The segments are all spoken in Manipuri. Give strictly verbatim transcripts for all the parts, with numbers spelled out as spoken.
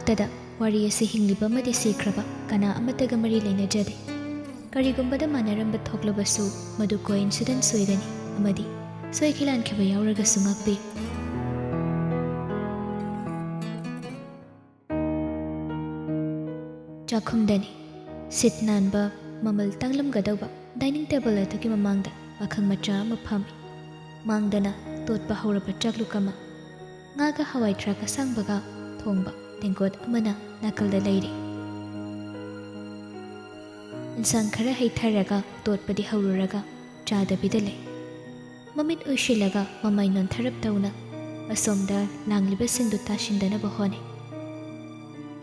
ꯇꯗ ꯋꯥꯔꯤ ꯑꯁꯤ ꯍꯤꯡꯂꯤꯕ ꯑꯃꯗꯤ ꯁꯤꯈ꯭ꯔꯕ ꯀꯅꯥ ꯑꯃꯠꯇꯒ ꯃꯔꯤ ꯂꯩꯅꯖꯗꯦ꯫ ꯀꯔꯤꯒꯨꯝꯕꯗ ꯃꯥꯟꯅꯔꯝꯕ ꯊꯣꯛꯂꯕꯁꯨ, ꯃꯗꯨ coincidence ꯑꯣꯏꯒꯅꯤ ꯑꯃꯗꯤ ꯁꯣꯏꯈꯤ ꯂꯥꯟꯈꯤꯕ ꯌꯥꯎꯔꯒꯁꯨ ꯉꯥꯛꯄꯤ꯫ ꯆꯥꯛꯈꯨꯝꯗꯅꯤ꯫ ꯁꯤꯠ ꯅꯥꯟꯕ, ꯃꯃꯜ ꯇꯥꯡꯂꯝꯒꯗꯧꯕ dining table ꯑꯗꯨꯒꯤ ꯃꯃꯥꯡꯗ ꯄꯥꯈꯪ ꯃꯆꯥ ꯑꯃ ꯐꯝꯃꯤ꯫ ꯃꯥꯡꯗꯅ ꯇꯣꯠꯄ ꯍꯧꯔꯕ ꯆꯥꯛꯂꯨꯛ ꯑꯃ, ꯉꯥꯒ ꯍꯋꯥꯏ ꯊ꯭ꯔꯥꯛ ꯑꯁꯥꯡꯕꯒ ꯊꯣꯡꯕ ꯇꯦꯡꯀꯣꯠ ꯑꯃꯅ ꯅꯥꯀꯜꯗ ꯂꯩꯔꯤ꯫ ꯏꯟꯁꯥꯡ ꯈꯔ ꯍꯩꯊꯔꯒ ꯇꯣꯠꯄꯗꯤ ꯍꯧꯔꯨꯔꯒ ꯆꯥꯗꯕꯤꯗ ꯂꯩ꯫ ꯃꯃꯤꯠ ꯎꯏꯁꯤꯜꯂꯒ ꯃꯃꯥꯏ ꯅꯣꯟꯊꯔꯞ ꯇꯧꯅ ꯑꯁꯣꯝꯗ ꯂꯥꯡꯂꯤꯕꯁꯤꯡꯗꯨ ꯇꯥꯁꯤꯟꯗꯅꯕ ꯍꯣꯠꯅꯩ꯫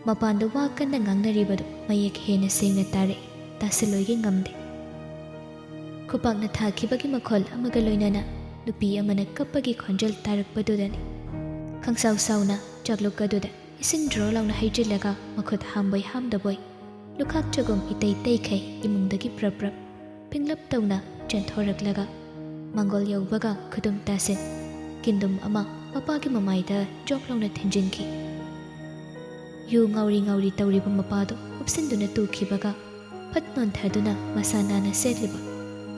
ꯃꯄꯥꯟꯗ ꯋꯥ ꯀꯟꯅ ꯉꯥꯡꯅꯔꯤꯕꯗꯨ ꯃꯌꯦꯛ ꯍꯦꯟꯅ ꯁꯦꯡꯅ ꯇꯥꯔꯛꯏ, ꯇꯥꯁꯤꯜꯂꯣꯏꯒꯦ ꯉꯝꯗꯦ꯫ ꯈꯨꯄꯥꯛꯅ ꯊꯥꯈꯤꯕꯒꯤ ꯃꯈꯣꯜ ꯑꯃꯒ ꯂꯣꯏꯅꯅ ꯅꯨꯄꯤ ꯑꯃꯅ ꯀꯞꯄꯒꯤ ꯈꯣꯟꯖꯦꯜ ꯇꯥꯔꯛꯄꯗꯨꯗꯅꯤ꯫ ꯈꯪꯁꯥꯎ ꯁꯥꯎꯅ ꯆꯥꯛꯂꯨꯛ ꯑꯗꯨꯗ ꯏꯁꯤꯡ ꯗ꯭ꯔꯣ ꯂꯥꯎꯅ ꯍꯩꯖꯤꯜꯂꯒ ꯃꯈꯨꯠ ꯍꯥꯝꯕꯣꯏ ꯍꯥꯝꯗꯕꯣꯏ, ꯂꯨꯈꯥꯛ ꯆꯒꯨꯝ ꯏꯇꯩ ꯇꯩꯈꯩ ꯏꯃꯨꯡꯗꯒꯤ ꯄ꯭ꯔꯞ ꯄ꯭ꯔꯞ ꯐꯤꯡꯂꯞ ꯇꯧꯅ ꯆꯦꯟꯊꯣꯔꯛꯂꯒ ꯃꯥꯡꯒꯣꯜ ꯌꯧꯕꯒ ꯈꯨꯗꯨꯝ ꯇꯥꯁꯤꯟ ꯀꯤꯟꯗꯨꯝ ꯑꯃ ꯃꯄꯥꯒꯤ ꯃꯃꯥꯏꯗ ꯖꯣꯞ ꯂꯥꯎꯅ ꯊꯤꯟꯖꯤꯟꯈꯤ꯫ ꯌꯨ ꯉꯥꯎꯔꯤ ꯉꯥꯎꯔꯤ ꯇꯧꯔꯤꯕ ꯃꯄꯥꯗꯨ ꯎꯞꯁꯤꯟꯗꯨꯅ ꯇꯨꯈꯤꯕꯒ ꯐꯠ ꯅꯣꯟꯊꯗꯨꯅ ꯃꯁꯥ ꯅꯥꯟꯅ ꯁꯦꯠꯂꯤꯕ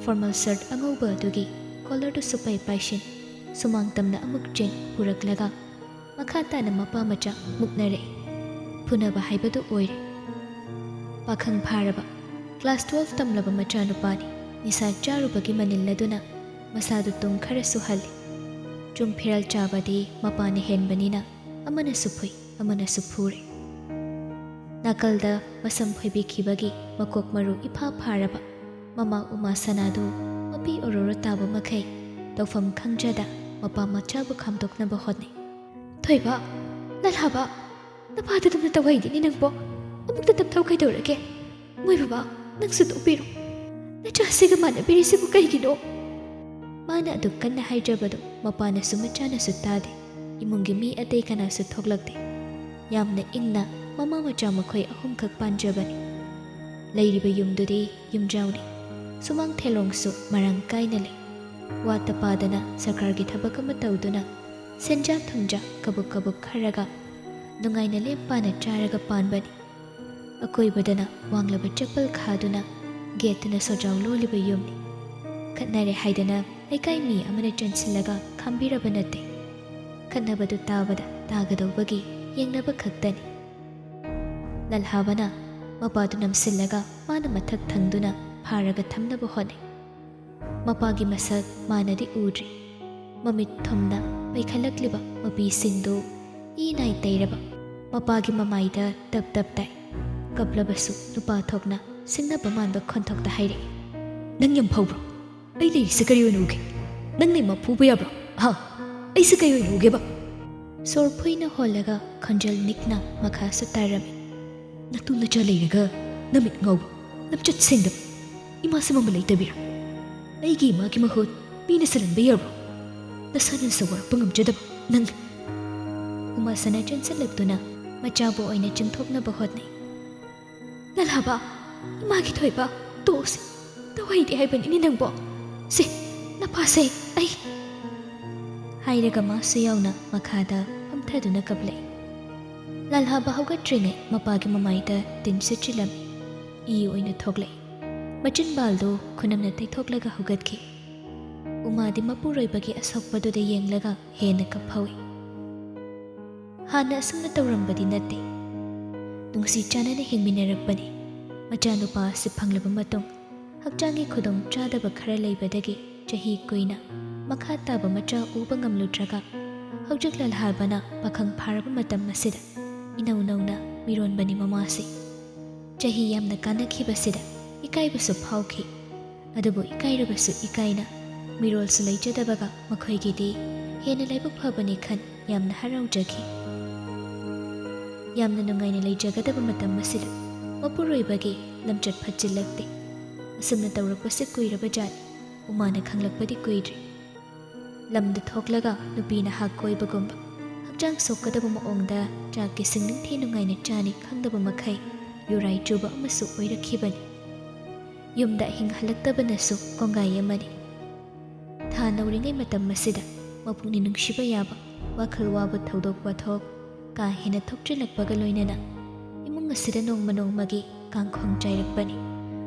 formal shirt ꯑꯉꯧꯕ ꯑꯗꯨꯒꯤ collarꯗꯨ ꯁꯨꯄꯥꯏ ꯄꯥꯏꯁꯤꯟ, ꯁꯨꯃꯥꯡ ꯇꯝꯅ ꯑꯃꯨꯛ ꯆꯦꯟ ꯄꯨꯔꯛꯂꯒ ꯃꯈꯥ ꯇꯥꯅ ꯃꯄꯥ ꯃꯆꯥ ꯃꯨꯛꯅꯔꯛꯏ꯫ ꯐꯨꯅꯕ ꯍꯥꯏꯕꯗꯨ ꯑꯣꯏꯔꯦ꯫ ꯄꯥꯈꯪ ꯐꯥꯔꯕ class twelve ꯇꯝꯂꯕ ꯃꯆꯥꯅꯨꯄꯥꯅꯤ꯫ ꯅꯤꯁꯥ ꯆꯥꯔꯨꯕꯒꯤ ꯃꯅꯤꯜ ꯑꯗꯨꯅ ꯃꯁꯥꯗꯨ ꯇꯨꯡ ꯈꯔꯁꯨ ꯍꯜꯂꯤ꯫ ꯆꯨꯡ ꯐꯤꯔꯥꯜ ꯆꯥꯕꯗꯤ ꯃꯄꯥꯅ ꯍꯦꯟꯕꯅꯤꯅ ꯑꯃꯅꯁꯨ ꯐꯨꯏ, ꯑꯃꯅꯁꯨ ꯐꯨꯔꯦ꯫ ꯅꯥꯀꯜꯗ ꯃꯁꯝ ꯐꯣꯏꯕꯤꯈꯤꯕꯒꯤ ꯃꯀꯣꯛ ꯃꯔꯨ ꯏꯐꯥ ꯐꯥꯔꯕ ꯃꯃꯥ ꯎꯃꯥ ꯁꯅꯥꯗꯨ ꯃꯄꯤ ꯑꯣꯔꯣꯔꯣ ꯇꯥꯕ ꯃꯈꯩ ꯇꯧꯐꯝ ꯈꯪꯖꯗ ꯃꯄꯥ ꯃꯆꯥꯕꯨ ꯈꯥꯝꯗꯣꯛꯅꯕ ꯍꯣꯠꯅꯩ꯫ "ꯊꯣꯏꯕ, ꯅꯂꯥꯕ, ꯅꯄꯥꯗ ꯑꯗꯨꯝꯅ ꯇꯧꯍꯩꯗꯦꯅꯦ ꯅꯪꯕꯣ꯫ ꯑꯃꯨꯛꯇ ꯇꯞꯊꯧ ꯀꯩꯗꯧꯔꯒꯦ? ꯃꯣꯏ ꯕꯕꯥ, ꯅꯪꯁꯨ ꯇꯣꯛꯄꯤꯔꯣ꯫ ꯅꯆꯥꯁꯤꯒ ꯃꯥꯟꯅꯕꯤꯔꯤꯁꯤꯕꯨ ꯀꯩꯒꯤꯅꯣ?" ꯃꯥꯅ ꯑꯗꯨ ꯀꯟꯅ ꯍꯥꯏꯖꯕꯗꯨ ꯃꯄꯥꯅꯁꯨ ꯃꯆꯥꯅꯁꯨ ꯇꯥꯗꯦ꯫ ꯏꯃꯨꯡꯒꯤ ꯃꯤ ꯑꯇꯩ ꯀꯅꯥꯁꯨ ꯊꯣꯛꯂꯛꯇꯦ꯫ ꯌꯥꯝꯅ ꯏꯪꯅ ꯃꯃꯥ ꯃꯆꯥ ꯃꯈꯣꯏ ꯑꯍꯨꯝꯈꯛ ꯄꯥꯟꯖꯕꯅꯤ꯫ ꯂꯩꯔꯤꯕ ꯌꯨꯝꯗꯨꯗꯤ ꯌꯨꯝꯖꯥꯎꯅꯤ꯫ ꯁꯨꯃꯥꯡ ꯊꯦꯂꯣꯡꯁꯨ ꯃꯔꯥꯡ ꯀꯥꯏꯅ ꯂꯩ꯫ ꯋꯥꯠꯇ ꯄꯥꯗꯅ ꯁꯔꯀꯥꯔꯒꯤ ꯊꯕꯛ ꯑꯃ ꯇꯧꯗꯨꯅ ꯁꯦꯟꯖꯥ ꯊꯨꯝꯖꯥ ꯀꯕꯨꯛ ꯀꯕꯨꯛ ꯈꯔꯒ ꯅꯨꯡꯉꯥꯏꯅ ꯂꯦꯝ ꯄꯥꯅ ꯆꯥꯔꯒ ꯄꯥꯟꯕꯅꯤ꯫ ꯑꯀꯣꯏꯕꯗꯅ ꯋꯥꯡꯂꯕ ꯆꯦꯄꯜ ꯈꯥꯗꯨꯅ ꯒꯦꯠꯇꯨꯅ ꯁꯣꯖꯥꯎ ꯂꯣꯜꯂꯤꯕ ꯌꯨꯝꯅꯤ꯫ ꯈꯠꯅꯔꯦ ꯍꯥꯏꯗꯅ ꯂꯩꯀꯥꯏ ꯃꯤ ꯑꯃꯅ ꯆꯦꯟꯁꯤꯜꯂꯒ ꯈꯥꯝꯕꯤꯔꯕ ꯅꯠꯇꯦ꯫ ꯈꯠꯅꯕꯗꯨ ꯇꯥꯕꯗ ꯇꯥꯒꯗꯧꯕꯒꯤ ꯌꯦꯡꯅꯕ ꯈꯛꯇꯅꯤ꯫ ꯂꯜꯍꯥꯕꯅ ꯃꯄꯥꯗꯨ ꯅꯝꯁꯤꯜꯂꯒ ꯃꯥꯅ ꯃꯊꯛ ꯊꯪꯗꯨꯅ ꯐꯥꯔꯒ ꯊꯝꯅꯕ ꯍꯣꯠꯅꯩ꯫ ꯃꯄꯥꯒꯤ ꯃꯁꯛ ꯃꯥꯅꯗꯤ ꯎꯗ꯭ꯔꯤ꯫ ꯃꯃꯤꯠ ꯊꯨꯝꯅ ꯄꯩꯈꯠꯂꯛꯂꯤꯕ ꯃꯄꯤꯁꯤꯡꯗꯨ ꯏ ꯅꯥꯏ ꯇꯩꯔꯕ ꯃꯄꯥꯒꯤ ꯃꯃꯥꯏꯗ ꯇꯞ ꯇꯞ ꯇꯥꯏ꯫ ꯀꯞꯂꯕꯁꯨ ꯅꯨꯄꯥ ꯊꯣꯛꯅ ꯁꯤꯡꯅꯕ ꯃꯥꯟꯕ ꯈꯣꯟꯊꯣꯛꯇ ꯍꯥꯏꯔꯛꯏ, "ꯅꯪ ꯌꯥꯝ ꯐꯥꯎꯕ꯭ꯔꯣ? ꯑꯩ ꯂꯩꯔꯤꯁꯦ ꯀꯔꯤ ꯑꯣꯏꯅ ꯎꯒꯦ? ꯅꯪꯅ ꯏꯃꯥ ꯐꯨꯕ ꯌꯥꯕ꯭ꯔꯣ? ꯍꯥ? ꯑꯩꯁꯦ ꯀꯔꯤ ꯑꯣꯏꯅ ꯎꯒꯦꯕ?" ꯁꯣꯔ ꯐꯨꯏꯅ ꯍꯣꯜꯂꯒ ꯈꯣꯟꯖꯦꯜ ꯅꯤꯛꯅ ꯃꯈꯥꯁꯨ ꯇꯥꯔꯝꯃꯤ꯫ "ꯅꯇꯨ ꯅꯆꯥ ꯂꯩꯔꯒ ꯅꯃꯤꯠ ꯉꯥꯎꯕ, ꯂꯝꯆꯠ ꯁꯦꯡꯗꯕ, ꯏꯃꯥꯁꯦ ꯃꯃꯜ ꯂꯩꯇꯕꯤꯔꯥ? ꯑꯩꯒꯤ ꯏꯃꯥꯒꯤ ꯃꯍꯨꯠ ꯃꯤꯅ ꯁꯤꯜꯍꯟꯕ ꯌꯥꯕ꯭ꯔꯣ? ꯅꯁꯥꯅ ꯅꯁꯥ ꯋꯥꯔꯛꯄ ꯉꯝꯖꯗꯕ ꯅꯪ!" ꯎꯃꯥꯁꯅꯥ ꯆꯦꯟꯁꯤꯜꯂꯛꯇꯨꯅ ꯃꯆꯥꯕꯨ ꯑꯣꯏꯅ ꯆꯤꯡꯊꯣꯛꯅꯕ ꯍꯣꯠꯅꯩ꯫ "ꯂꯜꯍꯥꯕ, ꯏꯃꯥꯒꯤ ꯊꯣꯏꯕ, ꯇꯣꯛꯁꯤ꯫ ꯇꯧꯍꯩꯗꯦ ꯍꯥꯏꯕꯅꯤꯅꯦ ꯅꯪꯕꯣ꯫ ꯁꯦ, ꯅꯄꯥꯁꯦ ꯑꯩ!" ꯍꯥꯏꯔꯒ ꯃꯥꯁꯨ ꯌꯥꯎꯅ ꯃꯈꯥꯗ ꯐꯝꯊꯗꯨꯅ ꯀꯞꯂꯛꯏ꯫ ꯂꯜꯍꯥꯕ ꯍꯧꯒꯠꯇ꯭ꯔꯤꯉꯩ ꯃꯄꯥꯒꯤ ꯃꯃꯥꯏꯗ ꯇꯤꯟ ꯁꯤꯠꯆꯤꯜꯂꯝꯃꯤ꯫ ꯏ ꯑꯣꯏꯅ ꯊꯣꯛꯂꯛꯏ꯫ ꯃꯆꯤꯟꯕꯥꯜꯗꯨ ꯈꯨꯅꯝꯅ ꯇꯩꯊꯣꯛꯂꯒ ꯍꯧꯒꯠꯈꯤ꯫ ꯎꯃꯥꯗꯤ ꯃꯄꯨꯔꯣꯏꯕꯒꯤ ꯑꯁꯣꯛꯄꯗꯨꯗ ꯌꯦꯡꯂꯒ ꯍꯦꯟꯅ ꯀꯞꯍꯧꯏ꯫ ꯍꯥꯟꯅ ꯑꯁꯨꯝꯅ ꯇꯧꯔꯝꯕꯗꯤ ꯅꯠꯇꯦ꯫ ꯅꯨꯡꯁꯤ ꯆꯥꯟꯅꯅ ꯍꯤꯡꯃꯤꯟꯅꯔꯛꯄꯅꯤ꯫ ꯃꯆꯥꯅꯨꯄꯥ ꯑꯁꯤ ꯐꯪꯂꯕ ꯃꯇꯨꯡ ꯍꯛꯆꯥꯡꯒꯤ ꯈꯨꯗꯣꯡ ꯆꯥꯗꯕ ꯈꯔ ꯂꯩꯕꯗꯒꯤ ꯆꯍꯤ ꯀꯨꯏꯅ ꯃꯈꯥ ꯇꯥꯕ ꯃꯆꯥ ꯎꯕ ꯉꯝꯂꯨꯗ꯭ꯔꯒ ꯍꯧꯖꯤꯛ ꯂꯜꯍꯥꯕꯅ ꯄꯥꯈꯪ ꯐꯥꯔꯕ ꯃꯇꯝ ꯑꯁꯤꯗ ꯏꯅꯧ ꯅꯧꯅ ꯃꯤꯔꯣꯟꯕꯅꯤ ꯃꯃꯥꯁꯤ꯫ ꯆꯍꯤ ꯌꯥꯝꯅ ꯀꯥꯟꯅꯈꯤꯕꯁꯤꯗ ꯏꯀꯥꯏꯕꯁꯨ ꯐꯥꯎꯈꯤ꯫ ꯑꯗꯨꯕꯨ ꯏꯀꯥꯏꯔꯕꯁꯨ ꯏꯀꯥꯏꯅ ꯃꯤꯔꯣꯜꯁꯨ ꯂꯩꯖꯗꯕꯒ ꯃꯈꯣꯏꯒꯤꯗꯤ ꯍꯦꯟꯅ ꯂꯥꯏꯕꯛ ꯐꯕꯅꯤ ꯈꯟ ꯌꯥꯝꯅ ꯍꯔꯥꯎꯖꯈꯤ꯫ ꯌꯥꯝꯅ ꯅꯨꯡꯉꯥꯏꯅ ꯂꯩꯖꯒꯗꯕ ꯃꯇꯝ ꯑꯁꯤꯗ ꯃꯄꯨꯔꯣꯏꯕꯒꯤ ꯂꯝꯆꯠ ꯐꯠꯆꯤꯜꯂꯛꯇꯦ꯫ ꯑꯁꯨꯝꯅ ꯇꯧꯔꯛꯄꯁꯦ ꯀꯨꯏꯔꯕ ꯖꯥꯠꯅꯤ꯫ ꯎꯃꯥꯅ ꯈꯪꯂꯛꯄꯗꯤ ꯀꯨꯏꯗ꯭ꯔꯤ꯫ ꯂꯝꯗ ꯊꯣꯛꯂꯒ ꯅꯨꯄꯤꯅ ꯍꯥ ꯀꯣꯏꯕꯒꯨꯝꯕ ꯍꯛꯆꯥꯡ ꯁꯣꯛꯀꯗꯕ ꯃꯑꯣꯡꯗ ꯆꯥꯛꯀꯤ ꯁꯤꯡ ꯅꯤꯡꯊꯤ ꯅꯨꯡꯉꯥꯏꯅ ꯆꯥꯅꯤ ꯈꯪꯗꯕ ꯃꯈꯩ ꯌꯨꯔꯥꯏ ꯆꯨꯕ ꯑꯃꯁꯨ ꯑꯣꯏꯔꯛꯈꯤꯕꯅꯤ꯫ ꯌꯨꯝꯗ ꯑꯍꯤꯡ ꯍꯜꯂꯛꯇꯕꯅꯁꯨ ꯀꯣꯡꯒꯥꯏ ꯑꯃꯅꯤ꯫ ꯊꯥ ꯅꯧꯔꯤꯉꯩ ꯃꯇꯝ ꯑꯁꯤꯗ ꯃꯄꯨꯛꯅꯤꯡ ꯅꯨꯡꯁꯤꯕ ꯌꯥꯕ, ꯋꯥꯈꯜ ꯋꯥꯕ ꯊꯧꯗꯣꯛ ꯋꯥꯊꯣꯛ, ꯀꯥ ꯍꯦꯟꯅ ꯊꯣꯛꯆꯤꯜꯂꯛꯄꯒ ꯂꯣꯏꯅꯅ ꯏꯃꯨꯡ ꯑꯁꯤꯗ ꯅꯣꯡꯃ ꯅꯣꯡꯃꯒꯤ ꯀꯥꯡꯈꯣꯡ ꯆꯥꯏꯔꯛꯄꯅꯤ꯫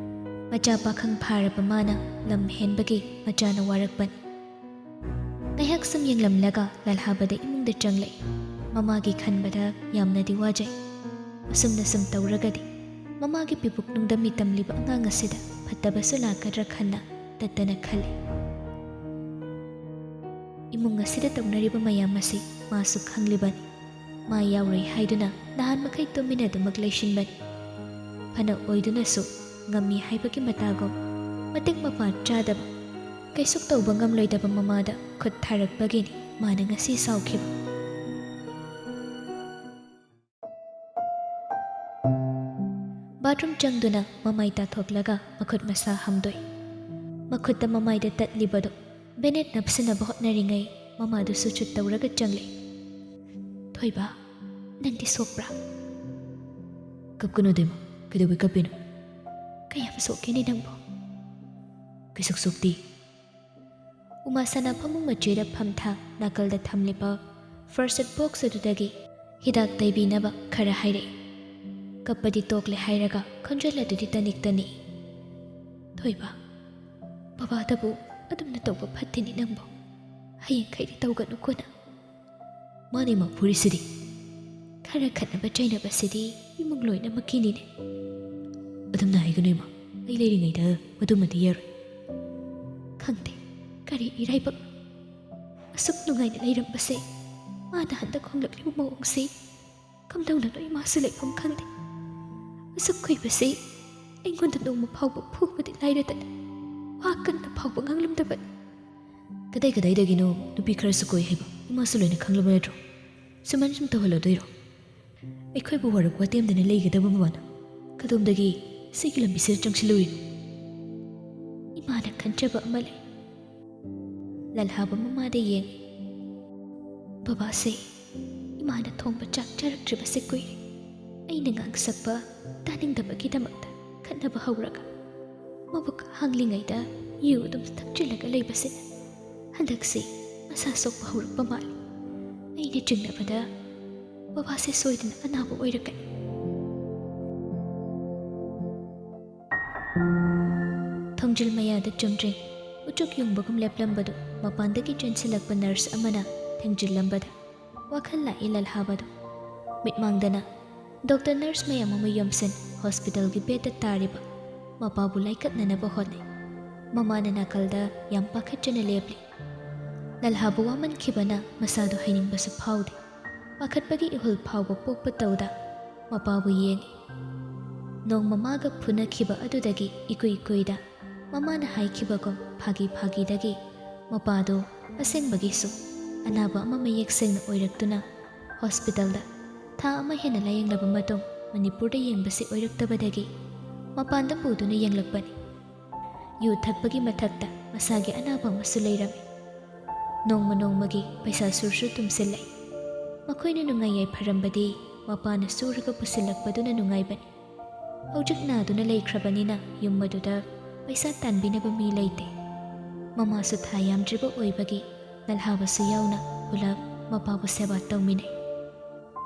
ꯃꯆꯥ ꯄꯥꯈꯪ ꯐꯥꯔꯕ ꯃꯥꯅ ꯂꯝ ꯍꯦꯟꯕꯒꯤ ꯃꯆꯥꯅ ꯋꯥꯔꯛꯄꯅꯤ꯫ ꯉꯥꯏꯍꯥꯛ ꯁꯨꯝ ꯌꯦꯡꯂꯝꯂꯒ ꯂꯜꯍꯥꯕꯗ ꯏꯃꯨꯡꯗ ꯆꯪꯂꯛꯏ꯫ ꯃꯃꯥꯒꯤ ꯈꯟꯕꯗ ꯌꯥꯝꯅꯗꯤ ꯋꯥꯖꯩ꯫ ꯑꯁꯨꯝꯅ ꯁꯨꯝ ꯇꯧꯔꯒꯗꯤ ꯃꯃꯥꯒꯤ ꯄꯤꯕꯨꯛꯅꯨꯡꯗ ꯃꯤ ꯇꯝꯂꯤꯕ ꯑꯉꯥꯡ ꯑꯁꯤꯗ ꯐꯠꯇꯕꯁꯨ ꯂꯥꯛꯀꯗ꯭ꯔꯥ ꯈꯟꯅ ꯇꯠꯇꯅ ꯈꯜꯂꯤ꯫ ꯏꯃꯨꯡ ꯑꯁꯤꯗ ꯇꯧꯅꯔꯤꯕ ꯃꯌꯥꯝ ꯑꯁꯤ ꯃꯥꯁꯨ ꯈꯪꯂꯤꯕꯅꯤ꯫ ꯃꯥ ꯌꯥꯎꯔꯣꯏ ꯍꯥꯏꯗꯨꯅ ꯅꯍꯥꯟ ꯃꯈꯩ ꯇꯨꯃꯤꯟꯅꯗꯨꯃꯛ ꯂꯩꯁꯤꯟꯕꯅꯤ꯫ ꯐꯅ ꯑꯣꯏꯗꯨꯅꯁꯨ ꯉꯝꯃꯤ ꯍꯥꯏꯕꯒꯤ ꯃꯇꯥꯒꯨꯝ ꯃꯇꯤꯛ ꯃꯄꯥ ꯆꯥꯗꯕ, ꯀꯩꯁꯨ ꯇꯧꯕ ꯉꯝꯂꯣꯏꯗꯕ ꯃꯃꯥꯗ ꯈꯨꯠ ꯊꯥꯔꯛꯄꯒꯤꯅꯤ ꯃꯥꯅ ꯉꯁꯤ ꯁꯥꯎꯈꯤꯕ꯫ ꯕꯥꯊꯔꯨꯝ ꯆꯪꯗꯨꯅ ꯃꯃꯥꯏ ꯇꯥꯊꯣꯛꯂꯒ ꯃꯈꯨꯠ ꯃꯁꯥ ꯍꯥꯝꯗꯣꯛꯏ꯫ ꯃꯈꯨꯠꯇ ꯃꯃꯥꯏꯗ ꯇꯠꯂꯤꯕꯗꯨ ꯕꯦꯅꯦꯠ ꯅꯞꯁꯤꯟꯅꯕ ꯍꯣꯠꯅꯔꯤꯉꯩ ꯃꯃꯥꯗꯨꯁꯨ ꯆꯨꯠ ꯇꯧꯔꯒ ꯆꯪꯂꯛꯏ꯫ "ꯊꯣꯏꯕ, ꯅꯪꯗꯤ ꯁꯣꯛꯄ꯭ꯔꯥ?" "ꯀꯞꯀꯅꯨꯗ ꯏꯃꯥ, ꯀꯩꯗꯧꯕꯩ ꯀꯞꯄꯤꯅꯣ?" "ꯀꯌꯥꯝ ꯁꯣꯛꯀꯦꯅꯦ ꯅꯪꯕꯣ?" "ꯀꯩꯁꯨ ꯁꯣꯛꯇꯦ꯫" ꯎꯃꯥꯁꯅꯥ ꯐꯃꯨꯡ ꯃꯆꯦꯗ ꯐꯝꯊ ꯅꯥꯀꯜꯗ ꯊꯝꯂꯤꯕ ꯐꯥꯔꯁ ꯑꯦꯗ ꯕꯣꯛꯁ ꯑꯗꯨꯗꯒꯤ ꯍꯤꯗꯥꯛ ꯇꯩꯕꯤꯅꯕ ꯈꯔ ꯍꯥꯏꯔꯛꯏ꯫ ꯀꯞꯄꯗꯤ ꯇꯣꯛꯂꯦ ꯍꯥꯏꯔꯒ ꯈꯣꯟꯖꯦꯜ ꯑꯗꯨꯗꯤ ꯇꯅꯤꯛ ꯇꯅꯤꯛꯏ꯫ "ꯊꯣꯏꯕ, ꯕꯕꯥꯗꯕꯨ ꯑꯗꯨꯝꯅ ꯇꯧꯕ ꯐꯠꯇꯦꯅꯦ ꯅꯪꯕꯨ꯫ ꯍꯌꯦꯡꯈꯩꯗꯤ ꯇꯧꯒꯅꯨꯀꯣ ꯅꯪ꯫" "ꯃꯥꯅꯦ ꯏꯃꯥ, ꯐꯨꯔꯤꯁꯤꯗꯤ꯫" "ꯈꯔ ꯈꯠꯅꯕ ꯆꯩꯅꯕꯁꯤꯗꯤ ꯏꯃꯨꯡ ꯂꯣꯏꯅꯃꯛꯀꯤꯅꯤꯅꯦ꯫" "ꯑꯗꯨꯝꯅ ꯍꯥꯏꯒꯅꯨ ꯏꯃꯥ, ꯑꯩ ꯂꯩꯔꯤꯉꯩꯗ ꯃꯗꯨꯃꯗꯤ ꯌꯥꯔꯣꯏ꯫" "ꯈꯪꯗꯦ ꯀꯔꯤ ꯏꯔꯥꯏꯕꯛ, ꯑꯁꯨꯛ ꯅꯨꯡꯉꯥꯏꯅ ꯂꯩꯔꯝꯕꯁꯦ ꯃꯥꯅ ꯍꯟꯗꯛ ꯍꯣꯡꯂꯛꯂꯤꯕ ꯃꯑꯣꯡꯁꯤ ꯀꯝꯗꯧꯅꯅꯣ ꯏꯃꯥꯁꯨ ꯂꯩꯐꯝ ꯈꯪꯗꯦ꯫ ꯑꯁꯨꯛ ꯀꯨꯏꯕꯁꯤ ꯑꯩꯉꯣꯟꯗ ꯅꯣꯡꯃ ꯐꯥꯎꯕ ꯐꯨꯕꯗꯤ ꯂꯥꯏꯔꯗꯅ ꯋꯥ ꯀꯟꯅ ꯐꯥꯎꯕ ꯉꯥꯡꯂꯝꯗꯕꯅꯤ꯫" "ꯀꯗꯥꯏ ꯀꯗꯥꯏꯗꯒꯤꯅꯣ ꯅꯨꯄꯤ ꯈꯔꯁꯨ ꯀꯣꯏ ꯍꯥꯏꯕ ꯏꯃꯥꯁꯨ ꯂꯣꯏꯅ ꯈꯪꯂꯕ ꯅꯠꯇ꯭ꯔꯣ? ꯁꯨꯃꯥꯏꯅ ꯁꯨꯝ ꯇꯧꯍꯜꯂꯗꯣꯏꯔꯣ? ꯑꯩꯈꯣꯏꯕꯨ ꯋꯥꯔꯛ ꯋꯥꯇꯦꯝꯗꯅ ꯂꯩꯒꯗꯕ ꯃꯃꯥꯅ ꯀꯗꯣꯝꯗꯒꯤ ꯁꯤꯒꯤ ꯂꯝꯕꯤꯁꯤꯗ ꯆꯪꯁꯤꯜꯂꯨꯔꯤꯅꯣ?" ꯏꯃꯥꯅ ꯈꯟꯖꯕ ꯑꯃ ꯂꯩ꯫ ꯂꯜꯍꯥꯕ ꯃꯃꯥꯗ ꯌꯦꯡꯉꯤ꯫ "ꯕꯕꯥꯁꯦ ꯏꯃꯥꯅ ꯊꯣꯡꯕ ꯆꯥꯛ ꯆꯥꯔꯛꯇ꯭ꯔꯤꯕꯁꯦ ꯀꯨꯏꯔꯦ꯫ ꯑꯩꯅ ꯉꯥꯡꯁꯛꯄ ꯇꯥꯅꯤꯡꯗꯕꯒꯤꯗꯃꯛꯇ ꯈꯠꯅꯕ ꯍꯧꯔꯒ ꯃꯕꯨꯛ ꯍꯥꯡꯂꯤꯉꯩꯗ ꯌꯨ ꯑꯗꯨꯝ ꯊꯛꯆꯤꯜꯂꯒ ꯂꯩꯕꯁꯤꯅ ꯍꯟꯗꯛꯁꯤ ꯃꯁꯥ ꯁꯣꯛꯄ ꯍꯧꯔꯛꯄ ꯃꯥꯜꯂꯤ꯫ ꯑꯩꯅ ꯆꯤꯡꯅꯕꯗ ꯕꯕꯥꯁꯦ ꯁꯣꯏꯗꯅ ꯑꯅꯥꯕ ꯑꯣꯏꯔꯛꯀꯅꯤ꯫ ꯊꯣꯡꯖꯤꯜ ꯃꯌꯥꯗ ꯆꯨꯝꯗ꯭ꯔꯤꯡ ꯎꯆꯨꯛ ꯌꯨꯡꯕꯒꯨꯝ ꯂꯦꯞꯂꯝꯕꯗꯨ ꯃꯄꯥꯟꯗꯒꯤ ꯆꯦꯟꯁꯤꯜꯂꯛꯄ ꯅꯔꯁ ꯑꯃꯅ ꯊꯦꯡꯖꯤꯜꯂꯝꯕꯗ ꯋꯥꯈꯜ ꯂꯥꯛꯏ ꯂꯜꯍꯥꯕꯗꯨ꯫ ꯃꯤꯠꯃꯥꯡꯗꯅ ꯗꯣꯛꯇꯔ ꯅꯔꯁ ꯃꯌꯥꯝ ꯑꯃ ꯌꯣꯝꯁꯤꯟ ꯍꯣꯁꯄꯤꯇꯥꯜꯒꯤ ꯕꯦꯗꯇ ꯇꯥꯔꯤꯕ ꯃꯄꯥꯕꯨ ꯂꯥꯏꯀꯠꯅꯅꯕ ꯍꯣꯠꯅꯩ꯫ ꯃꯃꯥꯅ ꯅꯥꯀꯜꯗ ꯌꯥꯝ ꯄꯥꯈꯠꯆꯅ ꯂꯦꯞꯂꯤ꯫ ꯂꯜꯍꯥꯕꯨ ꯋꯥꯃꯟꯈꯤꯕꯅ ꯃꯁꯥꯗꯨ ꯍꯩꯅꯤꯡꯕꯁꯨ ꯐꯥꯎꯗꯦ꯫ ꯄꯥꯈꯠꯄꯒꯤ ꯏꯍꯨꯜ ꯐꯥꯎꯕ ꯄꯣꯛꯄ ꯇꯧꯗ ꯃꯄꯥꯕꯨ ꯌꯦꯡꯏ꯫ ꯅꯣꯡꯃ ꯃꯥꯒ ꯐꯨꯅꯈꯤꯕ ꯑꯗꯨꯗꯒꯤ ꯏꯀꯨꯏ ꯀꯨꯏꯗ ꯃꯃꯥꯅ ꯍꯥꯏꯈꯤꯕꯒꯨꯝ ꯐꯥꯒꯤ ꯐꯥꯒꯤꯗꯒꯤ ꯃꯄꯥꯗꯨ ꯑꯁꯦꯡꯕꯒꯤꯁꯨ ꯑꯅꯥꯕ ꯑꯃ ꯃꯌꯦꯛ ꯁꯦꯡꯅ ꯑꯣꯏꯔꯛꯇꯨꯅ ꯍꯣꯁꯄꯤꯇꯥꯜꯗ ꯊꯥ ꯑꯃ ꯍꯦꯟꯅ ꯂꯥꯌꯦꯡꯂꯕ ꯃꯇꯨꯡ ꯃꯅꯤꯄꯨꯔꯗ ꯌꯦꯡꯕꯁꯤ ꯑꯣꯏꯔꯛꯇꯕꯗꯒꯤ ꯃꯄꯥꯟꯗ ꯄꯨꯗꯨꯅ ꯌꯦꯡꯂꯛꯄꯅꯤ꯫ ꯌꯨ ꯊꯛꯄꯒꯤ ꯃꯊꯛꯇ ꯃꯁꯥꯒꯤ ꯑꯅꯥꯕ ꯑꯃꯁꯨ ꯂꯩꯔꯝꯃꯤ꯫ ꯅꯣꯡꯃ ꯅꯣꯡꯃꯒꯤ ꯄꯩꯁꯥ ꯁꯨꯔꯁꯨ ꯇꯨꯝꯁꯤꯜꯂꯛꯏ꯫ ꯃꯈꯣꯏꯅ ꯅꯨꯡꯉꯥꯏ ꯌꯥꯏꯐꯔꯝꯕꯗꯤ ꯃꯄꯥꯅ ꯁꯨꯔꯒ ꯄꯨꯁꯤꯜꯂꯛꯄꯗꯨꯅ ꯅꯨꯡꯉꯥꯏꯕꯅꯤ꯫ ꯍꯧꯖꯤꯛ ꯅꯥꯗꯨꯅ ꯂꯩꯈ꯭ꯔꯕꯅꯤꯅ ꯌꯨꯝ ꯑꯗꯨꯗ ꯄꯩꯁꯥ ꯇꯥꯟꯕꯤꯅꯕ ꯃꯤ ꯂꯩꯇꯦ꯫ ꯃꯃꯥꯁꯨ ꯊꯥ ꯌꯥꯝꯗ꯭ꯔꯤꯕ ꯑꯣꯏꯕꯒꯤ ꯂꯜꯍꯥꯕꯁꯨ ꯌꯥꯎꯅ ꯄꯨꯂꯞ ꯃꯄꯥꯕꯨ ꯁꯦꯕꯥ ꯇꯧꯃꯤꯟꯅꯩ꯫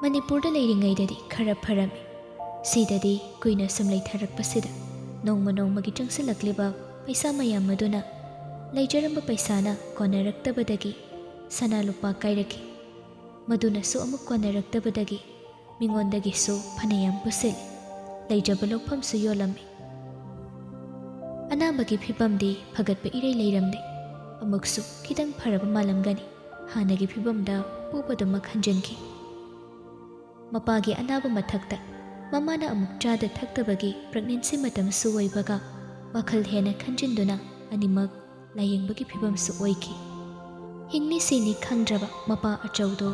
ꯃꯅꯤꯄꯨꯔꯗ ꯂꯩꯔꯤꯉꯩꯗꯗꯤ ꯈꯔ ꯐꯔꯝꯃꯤ꯫ ꯁꯤꯗꯗꯤ ꯀꯨꯏꯅ ꯁꯨꯝ ꯂꯩꯊꯔꯛꯄꯁꯤꯗ ꯅꯣꯡꯃ ꯅꯣꯡꯃꯒꯤ ꯆꯪꯁꯤꯜꯂꯛꯂꯤꯕ ꯄꯩꯁꯥ ꯃꯌꯥꯝ ꯑꯗꯨꯅ ꯂꯩꯖꯔꯝꯕ ꯄꯩꯁꯥꯅ ꯀꯣꯟꯅꯔꯛꯇꯕꯗꯒꯤ ꯁꯅꯥ ꯂꯨꯄꯥ ꯀꯥꯏꯔꯛꯈꯤ꯫ ꯃꯗꯨꯅꯁꯨ ꯑꯃꯨꯛ ꯀꯣꯟꯅꯔꯛꯇꯕꯗꯒꯤ ꯃꯤꯉꯣꯟꯗꯒꯤꯁꯨ ꯐꯅꯌꯥꯝ ꯄꯨꯁꯤꯜꯂꯤ꯫ ꯂꯩꯖꯕ ꯂꯧꯐꯝꯁꯨ ꯌꯣꯜꯂꯝꯃꯤ꯫ ꯑꯅꯥꯕꯒꯤ ꯐꯤꯕꯝꯗꯤ ꯐꯒꯠꯄ ꯏꯔꯩ ꯂꯩꯔꯝꯗꯦ꯫ ꯑꯃꯨꯛꯁꯨ ꯈꯤꯇꯪ ꯐꯔꯕ ꯃꯥꯜꯂꯝꯒꯅꯤ꯫ ꯍꯥꯟꯅꯒꯤ ꯐꯤꯕꯝꯗ ꯄꯨꯕꯗꯨꯃꯛ ꯍꯟꯖꯤꯟꯈꯤ꯫ ꯃꯄꯥꯒꯤ ꯑꯅꯥꯕ ꯃꯊꯛꯇ ꯃꯃꯥꯅ ꯑꯃꯨꯛ ꯆꯥꯗ ꯊꯛꯇꯕꯒꯤ ꯄ꯭ꯔꯦꯒꯅꯦꯟꯁꯤ ꯃꯇꯝꯁꯨ ꯑꯣꯏꯕꯒ ꯋꯥꯈꯜ ꯍꯦꯟꯅ ꯈꯟꯖꯤꯟꯗꯨꯅ ꯑꯅꯤꯃꯛ ꯂꯥꯌꯦꯡꯕꯒꯤ ꯐꯤꯕꯝꯁꯨ ꯑꯣꯏꯈꯤ꯫ ꯍꯤꯡꯅꯤ ꯁꯤꯅꯤ ꯈꯪꯗ꯭ꯔꯕ ꯃꯄꯥ ꯑꯆꯧꯗꯣ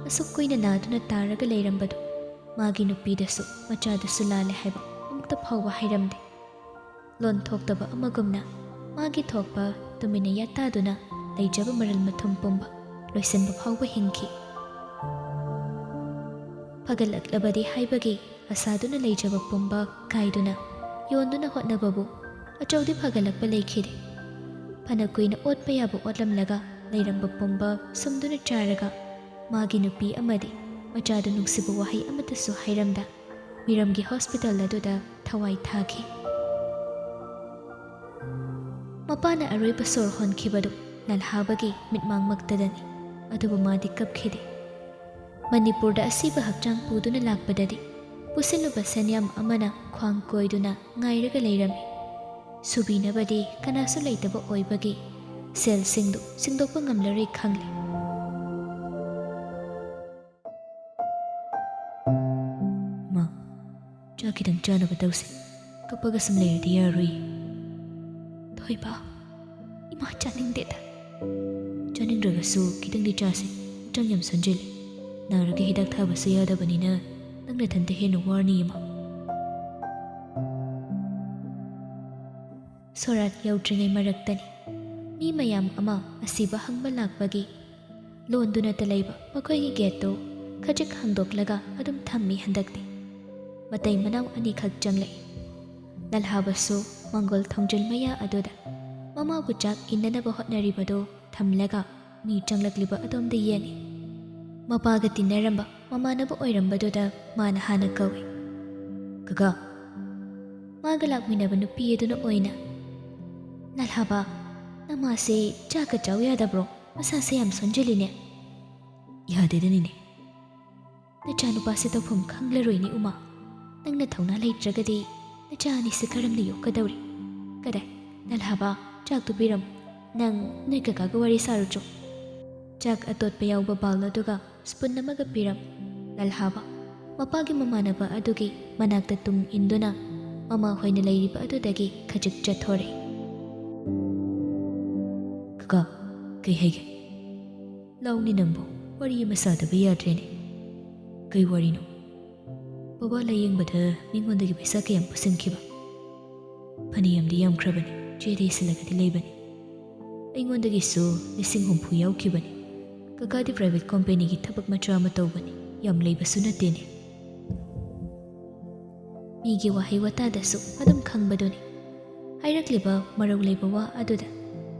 ꯑꯁꯨꯛ ꯀꯨꯏꯅ ꯅꯥꯗꯨꯅ ꯇꯥꯔꯒ ꯂꯩꯔꯝꯕꯗꯨ ꯃꯥꯒꯤ ꯅꯨꯄꯤꯗꯁꯨ ꯃꯆꯥꯗꯁꯨ ꯂꯥꯜꯂꯦ ꯍꯥꯏꯕ ꯑꯃꯨꯛꯇ ꯐꯥꯎꯕ ꯍꯥꯏꯔꯝꯗꯦ꯫ ꯂꯣꯟ ꯊꯣꯛꯇꯕ ꯑꯃꯒꯨꯝꯅ ꯃꯥꯒꯤ ꯊꯣꯛꯄ ꯇꯨꯃꯤꯟꯅ ꯌꯥꯇꯥꯗꯨꯅ ꯂꯩꯖꯕ ꯃꯔꯜ ꯃꯊꯨꯝ ꯄꯨꯝꯕ ꯂꯣꯏꯁꯤꯟꯕ ꯐꯥꯎꯕ ꯍꯤꯡꯈꯤ꯫ ꯐꯒꯠꯂꯛꯂꯕꯗꯤ ꯍꯥꯏꯕꯒꯤ ꯑꯁꯥꯗꯨꯅ ꯂꯩꯖꯕ ꯄꯨꯝꯕ ꯀꯥꯏꯗꯨꯅ ꯌꯣꯟꯗꯨꯅ ꯍꯣꯠꯅꯕꯕꯨ ꯑꯆꯧꯗꯤ ꯐꯒꯠꯂꯛꯄ ꯂꯩꯈꯤꯗꯦ꯫ ꯐꯅ ꯀꯨꯏꯅ ꯑꯣꯠꯄ ꯌꯥꯕ ꯑꯣꯠꯂꯝꯂꯒ ꯂꯩꯔꯝꯕ ꯄꯨꯝꯕ ꯁꯨꯝꯗꯨꯅ ꯆꯥꯔꯒ ꯃꯥꯒꯤ ꯅꯨꯄꯤ ꯑꯃꯗꯤ ꯃꯆꯥꯗꯨ ꯅꯨꯡꯁꯤꯕ ꯋꯥꯍꯩ ꯑꯃꯠꯇꯁꯨ ꯍꯥꯏꯔꯝꯗ ꯃꯤꯔꯝꯒꯤ ꯍꯣꯁꯄꯤꯇꯥꯜ ꯑꯗꯨꯗ ꯊꯋꯥꯏ ꯊꯥꯈꯤ꯫ ꯃꯄꯥꯅ ꯑꯔꯣꯏꯕ ꯁꯣꯔ ꯍꯣꯟꯈꯤꯕꯗꯨ ꯂꯜꯍꯥꯕꯒꯤ ꯃꯤꯠꯃꯥꯡꯃꯛꯇꯗꯅꯤ꯫ ꯑꯗꯨꯕꯨ ꯃꯥꯗꯤ ꯀꯞꯈꯤꯗꯦ꯫ ꯃꯅꯤꯄꯨꯔꯗ ꯑꯁꯤꯕ ꯍꯛꯆꯥꯡ ꯄꯨꯗꯨꯅ ꯂꯥꯛꯄꯗꯗꯤ ꯄꯨꯁꯤꯜꯂꯨꯕ ꯁꯦꯟꯌꯥꯝ ꯑꯃꯅ ꯈ꯭ꯋꯥꯡ ꯀꯣꯏꯗꯨꯅ ꯉꯥꯏꯔꯒ ꯂꯩꯔꯝꯃꯤ꯫ ꯁꯨꯕꯤꯅꯕꯗꯤ ꯀꯅꯥꯁꯨ ꯂꯩꯇꯕ ꯑꯣꯏꯕꯒꯤ ꯁꯦꯜꯁꯤꯡꯗꯨ ꯁꯤꯡꯗꯣꯛꯄ ꯉꯝꯂꯔꯣꯏ ꯈꯪꯂꯦ꯫ ꯏꯃꯥ, ꯆꯥꯛ ꯈꯤꯇꯪ ꯆꯥꯅꯕ ꯇꯧꯁꯦ꯫ ꯀꯞꯄꯒ ꯁꯨꯝ ꯂꯩꯔꯗꯤ ꯌꯥꯔꯣꯏꯌꯦ꯫ ꯊꯣꯏꯕ, ꯏꯃꯥ ꯆꯥꯅꯤꯡꯗꯦꯗ꯫ ꯆꯥꯅꯤꯡꯗ꯭ꯔꯒꯁꯨ ꯈꯤꯇꯪꯗꯤ ꯆꯥꯁꯦ꯫ ꯍꯛꯆꯥꯡ ꯌꯥꯝ ꯁꯣꯟꯖꯤꯜꯂꯤ꯫ ꯅꯥꯔꯒ ꯍꯤꯗꯥꯛ ꯊꯥꯕꯁꯨ ꯌꯥꯗꯕꯅꯤꯅ ꯅꯪ ꯅꯊꯟꯇ ꯍꯦꯟꯅ ꯋꯥꯔꯅꯤ, ꯏꯃꯥ꯫ ꯁꯣꯔꯥꯠ ꯌꯧꯗ꯭ꯔꯤꯉꯩ ꯃꯔꯛꯇꯅꯤ꯫ ꯃꯤ ꯃꯌꯥꯝ ꯑꯃ ꯑꯁꯤꯕ ꯍꯪꯕ ꯂꯥꯛꯄꯒꯤ ꯂꯣꯟꯗꯨꯅꯇ ꯂꯩꯕ ꯃꯈꯣꯏꯒꯤ ꯒꯦꯠꯇꯨ ꯈꯖꯤꯛ ꯍꯥꯡꯗꯣꯛꯂꯒ ꯑꯗꯨꯝ ꯊꯝꯃꯤ ꯍꯟꯗꯛꯇꯤ꯫ ꯃꯇꯩ ꯃꯅꯥꯎ ꯑꯅꯤꯈꯛ ꯆꯪꯂꯛꯏ꯫ ꯂꯜꯍꯥꯕꯁꯨ ꯃꯪꯒꯣꯜ ꯊꯣꯡꯖꯤꯜ ꯃꯌꯥ ꯑꯗꯨꯗ ꯃꯃꯥꯕꯨ ꯆꯥꯛ ꯏꯟꯅꯅꯕ ꯍꯣꯠꯅꯔꯤꯕꯗꯨ ꯊꯝꯂꯒ ꯃꯤ ꯆꯪꯂꯛꯂꯤꯕ ꯑꯗꯣꯝꯗ ꯌꯦꯡꯏ꯫ ꯃꯄꯥꯒ ꯇꯤꯟꯅꯔꯝꯕ ꯃꯃꯥꯟꯅꯕ ꯑꯣꯏꯔꯝꯕꯗꯨꯗ ꯃꯥꯅ ꯍꯥꯟꯅ ꯀꯧꯏ, "ꯀꯀꯥ!" ꯃꯥꯒ ꯂꯥꯛꯃꯤꯟꯅꯕ ꯅꯨꯄꯤ ꯑꯗꯨꯅ ꯑꯣꯏꯅ, "ꯂꯜꯍꯥꯕ, ꯅꯃꯥꯁꯦ ꯆꯥꯛꯀ ꯆꯥꯎ ꯌꯥꯗꯕ꯭ꯔꯣ? ꯃꯁꯥꯁꯦ ꯌꯥꯝ ꯁꯣꯟꯖꯤꯜꯂꯤꯅꯦ꯫" "ꯌꯥꯗꯦꯗꯅꯤꯅꯦ꯫ ꯅꯆꯥꯅꯨꯄꯥꯁꯦ ꯇꯧꯐꯝ ꯈꯪꯂꯔꯣꯏꯅꯦ ꯎꯃꯥ꯫ ꯅꯪꯅ ꯊꯧꯅꯥ ꯂꯩꯇ꯭ꯔꯒꯗꯤ ꯅꯆꯥ ꯑꯅꯤꯁꯦ ꯀꯔꯝꯅ ꯌꯣꯛꯀꯗꯧꯔꯤ? ꯀꯗꯥꯏ, ꯂꯜꯍꯥꯕ, ꯆꯥꯛꯇꯨ ꯄꯤꯔꯝꯃꯨ꯫ ꯅꯪ ꯅꯣꯏ ꯀꯀꯥꯒ ꯋꯥꯔꯤ ꯁꯥꯔꯨꯆꯣ꯫" ꯆꯥꯛ ꯑꯇꯣꯠꯄ ꯌꯥꯎꯕ ꯕꯥꯎꯜ ꯑꯗꯨꯒ ꯁ꯭ꯄꯨꯟ ꯑꯃꯒ ꯄꯤꯔꯝꯃꯤ꯫ ꯂꯜꯍꯥꯕ ꯃꯄꯥꯒꯤ ꯃꯃꯥꯟꯅꯕ ꯑꯗꯨꯒꯤ ꯃꯅꯥꯛꯇ ꯇꯨꯡ ꯏꯟꯗꯨꯅ ꯃꯃꯥ ꯍꯣꯏꯅ ꯂꯩꯔꯤꯕ ꯑꯗꯨꯗꯒꯤ ꯈꯖꯤꯛ ꯆꯠꯊꯣꯔꯛꯏ꯫ "ꯀꯀꯥ, ꯀꯩ ꯍꯥꯏꯒꯦ?" "ꯂꯥꯎꯅꯤ ꯅꯪꯕꯨ, ꯋꯥꯔꯤ ꯑꯃ ꯁꯥꯗꯕ ꯌꯥꯗ꯭ꯔꯦꯅꯦ꯫" "ꯀꯩ ꯋꯥꯔꯤꯅꯣ?" "ꯕꯕꯥ ꯂꯥꯌꯦꯡꯕꯗ ꯃꯤꯉꯣꯟꯗꯒꯤ ꯄꯩꯁꯥ ꯀꯌꯥꯝ ꯄꯨꯁꯤꯟꯈꯤꯕ?" "ꯐꯅꯌꯥꯝꯗꯤ ꯌꯥꯝꯈ꯭ꯔꯕꯅꯤ, ꯆꯦꯗ ꯏꯁꯤꯜꯂꯒꯗꯤ ꯂꯩꯕꯅꯤ꯫ ꯑꯩꯉꯣꯟꯗꯒꯤꯁꯨ ꯂꯤꯁꯤꯡ ꯍꯨꯝꯐꯨ ꯌꯥꯎꯈꯤꯕꯅꯤ꯫ ꯀꯀꯥꯗꯤ ꯄ꯭ꯔꯥꯏꯚꯦꯠ ꯀꯣꯝꯄꯦꯅꯤꯒꯤ ꯊꯕꯛ ꯃꯆꯥ ꯑꯃ ꯇꯧꯕꯅꯤ, ꯌꯥꯝ ꯂꯩꯕꯁꯨ ꯅꯠꯇꯦꯅꯦ꯫" ꯃꯤꯒꯤ ꯋꯥꯍꯩ ꯋꯥꯇꯥꯗꯁꯨ ꯑꯗꯨꯝ ꯈꯪꯕꯗꯨꯅꯤ꯫ ꯍꯥꯏꯔꯛꯂꯤꯕ ꯃꯔꯧ ꯂꯩꯕ ꯋꯥ ꯑꯗꯨꯗ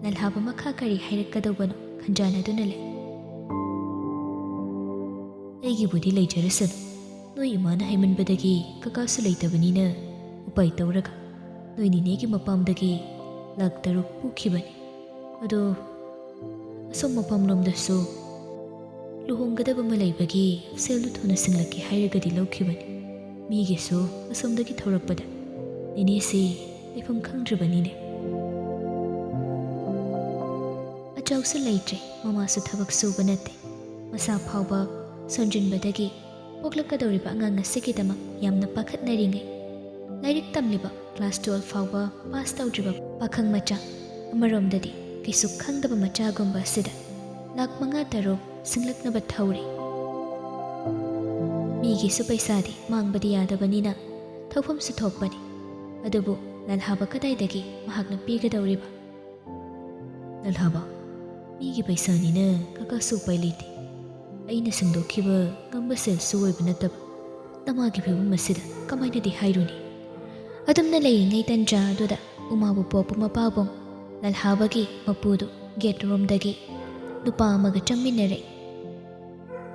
ꯂꯜꯍꯥꯕ ꯃꯈꯥ ꯀꯔꯤ ꯍꯥꯏꯔꯛꯀꯗꯧꯕꯅꯣ ꯈꯟꯖꯥꯟꯅꯗꯨꯅ ꯂꯩ꯫ ꯑꯩꯒꯤꯕꯨꯗꯤ ꯂꯩꯖꯔꯁꯅꯨ, ꯅꯣꯏ ꯏꯃꯥꯅ ꯍꯥꯏꯃꯟꯕꯗꯒꯤ ꯀꯀꯥꯁꯨ ꯂꯩꯇꯕꯅꯤꯅ ꯎꯄꯥꯏ ꯇꯧꯔꯒ ꯅꯣꯏ ꯅꯤꯅꯦꯒꯤ ꯃꯄꯥꯝꯗꯒꯤ ꯂꯥꯛ ꯇꯔꯨꯛ ꯄꯨꯈꯤꯕꯅꯤ꯫ ꯑꯗꯣ ꯑꯁꯣꯝ ꯃꯄꯥꯝꯂꯣꯝꯗꯁꯨ ꯂꯨꯍꯣꯡꯒꯗꯕ ꯑꯃ ꯂꯩꯕꯒꯤ ꯁꯦꯜꯗꯨ ꯊꯨꯅ ꯁꯤꯡꯂꯛꯀꯦ ꯍꯥꯏꯔꯒꯗꯤ ꯂꯧꯈꯤꯕꯅꯤ꯫ ꯃꯤꯒꯤꯁꯨ ꯑꯁꯣꯝꯗꯒꯤ ꯊꯧꯔꯛꯄꯗ ꯅꯤꯅꯦꯁꯤ ꯂꯩꯐꯝ ꯈꯪꯗ꯭ꯔꯕꯅꯤꯅꯦ꯫ ꯑꯆꯧꯁꯨ ꯂꯩꯇ꯭ꯔꯦ, ꯃꯃꯥꯁꯨ ꯊꯕꯛ ꯁꯨꯕ ꯅꯠꯇꯦ꯫ ꯃꯁꯥ ꯐꯥꯎꯕ ꯁꯣꯟꯖꯤꯟꯕꯗꯒꯤ ꯄꯣꯛꯂꯛꯀꯗꯧꯔꯤꯕ ꯑꯉꯥꯡ ꯑꯁꯤꯒꯤꯗꯃꯛ ꯌꯥꯝꯅ ꯄꯥꯈꯠꯅꯔꯤꯉꯩ, ꯂꯥꯏꯔꯤꯛ ꯇꯝꯂꯤꯕ ꯀ꯭ꯂꯥꯁ ꯇꯨꯋꯦꯜꯐ ꯐꯥꯎꯕ ꯄꯥꯁ ꯇꯧꯗ꯭ꯔꯤꯕ ꯄꯥꯈꯪ ꯃꯆꯥ, ꯑꯃꯔꯣꯝꯗꯗꯤ ꯀꯩꯁꯨ ꯈꯪꯗꯕ ꯃꯆꯥꯒꯨꯝꯕ ꯑꯁꯤꯗ ꯂꯥꯛ ꯃꯉꯥ ꯇꯔꯨꯛ ꯁꯤꯡꯂꯛꯅꯕ ꯊꯧꯔꯤ꯫ ꯃꯤꯒꯤꯁꯨ ꯄꯩꯁꯥꯗꯤ ꯃꯥꯡꯕꯗꯤ ꯌꯥꯗꯕꯅꯤꯅ ꯊꯧꯐꯝꯁꯨ ꯊꯣꯛꯄꯅꯤ꯫ ꯑꯗꯨꯕꯨ ꯂꯜꯍꯥꯕ ꯀꯗꯥꯏꯗꯒꯤ ꯃꯍꯥꯛꯅ ꯄꯤꯒꯗꯧꯔꯤꯕ? ꯂꯜꯍꯥꯕ, ꯃꯤꯒꯤ ꯄꯩꯁꯥꯅꯤꯅ ꯀꯀꯥꯁꯨ ꯎꯄꯥꯏ ꯂꯩꯇꯦ꯫ ꯑꯩꯅ ꯁꯤꯡꯗꯣꯛꯈꯤꯕ ꯉꯝꯕ ꯁꯦꯜꯁꯨ ꯑꯣꯏꯕ ꯅꯠꯇꯕ, ꯅꯃꯥꯒꯤ ꯐꯤꯕꯝ ꯑꯁꯤꯗ ꯀꯃꯥꯏꯅꯗꯤ ꯍꯥꯏꯔꯨꯅꯤ? ꯑꯗꯨꯝꯅ ꯂꯩꯔꯤꯉꯩ ꯇꯟꯖꯥ ꯑꯗꯨꯗ ꯎꯃꯥꯕꯨ ꯄꯣꯛꯄ ꯃꯄꯥꯕꯨꯡ ꯂꯜꯍꯥꯕꯒꯤ ꯃꯄꯨꯗꯨ ꯒꯦꯠ ꯔꯣꯝꯗꯒꯤ ꯅꯨꯄꯥ ꯑꯃꯒ ꯆꯪꯃꯤꯟꯅꯔꯛꯏ꯫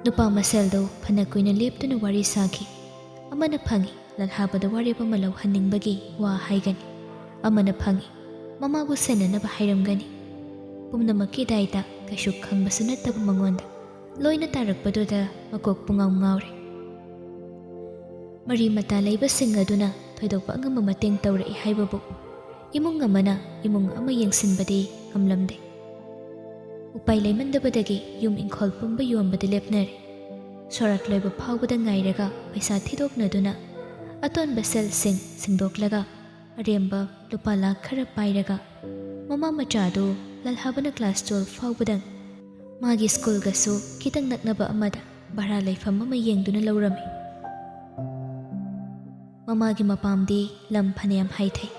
ꯅꯨꯄꯥ ꯃꯁꯦꯜꯗꯨ ꯐꯅ ꯀꯨꯏꯅ ꯂꯦꯞꯇꯨꯅ ꯋꯥꯔꯤ ꯁꯥꯈꯤ꯫ ꯑꯃꯅ ꯐꯪꯏ, ꯂꯜꯍꯥꯕꯗ ꯋꯥꯔꯦꯞ ꯑꯃ ꯂꯧꯍꯟꯅꯤꯡꯕꯒꯤ ꯋꯥ ꯍꯥꯏꯒꯅꯤ꯫ ꯑꯃꯅ ꯐꯪꯏ, ꯃꯃꯥꯕꯨ ꯁꯦꯟꯅꯅꯕ ꯍꯥꯏꯔꯝꯒꯅꯤ꯫ ꯄꯨꯝꯅꯃꯛꯀꯤ ꯗꯥꯏꯇ ꯀꯩꯁꯨ ꯈꯪꯕꯁꯨ ꯅꯠꯇꯕ ꯃꯉꯣꯟꯗ ꯂꯣꯏꯅ ꯇꯥꯔꯛꯄꯗꯨꯗ ꯃꯀꯣꯛ ꯄꯨꯡꯉꯥꯎ ꯉꯥꯎꯔꯦ꯫ ꯃꯔꯤ ꯃꯇꯥ ꯂꯩꯕꯁꯤꯡ ꯑꯗꯨꯅ ꯊꯣꯏꯗꯣꯛꯄ ꯑꯉꯝꯕ ꯃꯇꯦꯡ ꯇꯧꯔꯛꯏ ꯍꯥꯏꯕꯕꯨ ꯏꯃꯨꯡ ꯑꯃꯅ ꯏꯃꯨꯡ ꯑꯃ ꯌꯦꯡꯁꯤꯟꯕꯗꯤ ꯉꯝꯂꯝꯗꯦ꯫ ꯎꯄꯥꯏ ꯂꯩꯃꯟꯗꯕꯗꯒꯤ ꯌꯨꯝ ꯏꯪꯈꯣꯜ ꯄꯨꯝꯕ ꯌꯣꯟꯕꯗ ꯂꯦꯞꯅꯔꯦ꯫ ꯁꯣꯔꯥꯠ ꯂꯣꯏꯕ ꯐꯥꯎꯕꯗ ꯉꯥꯏꯔꯒ ꯄꯩꯁꯥ ꯊꯤꯗꯣꯛꯅꯗꯨꯅ ꯑꯇꯣꯟꯕ ꯁꯦꯜꯁꯤꯡ ꯁꯤꯡꯗꯣꯛꯂꯒ ꯑꯔꯦꯝꯕ ꯂꯨꯄꯥ ꯂꯥꯛ ꯈꯔ ꯄꯥꯏꯔꯒ ꯃꯃꯥ ꯃꯆꯥꯗꯨ ꯂꯜꯍꯥꯕꯅ ꯀ꯭ꯂꯥꯁ ꯇꯨꯋꯦꯜꯐ ꯐꯥꯎꯕꯗꯪ ꯃꯥꯒꯤ ꯁ꯭ꯀꯨꯜꯒꯁꯨ ꯈꯤꯇꯪ ꯅꯛꯅꯕ ꯑꯃꯗ ꯚꯔꯥ ꯂꯩꯐꯝ ꯑꯃ ꯌꯦꯡꯗꯨꯅ ꯂꯧꯔꯝꯃꯤ꯫ ꯃꯃꯥꯒꯤ ꯃꯄꯥꯝꯗꯤ ꯂꯝ ꯐꯅꯌꯥꯝ ꯍꯥꯏꯊꯩ꯫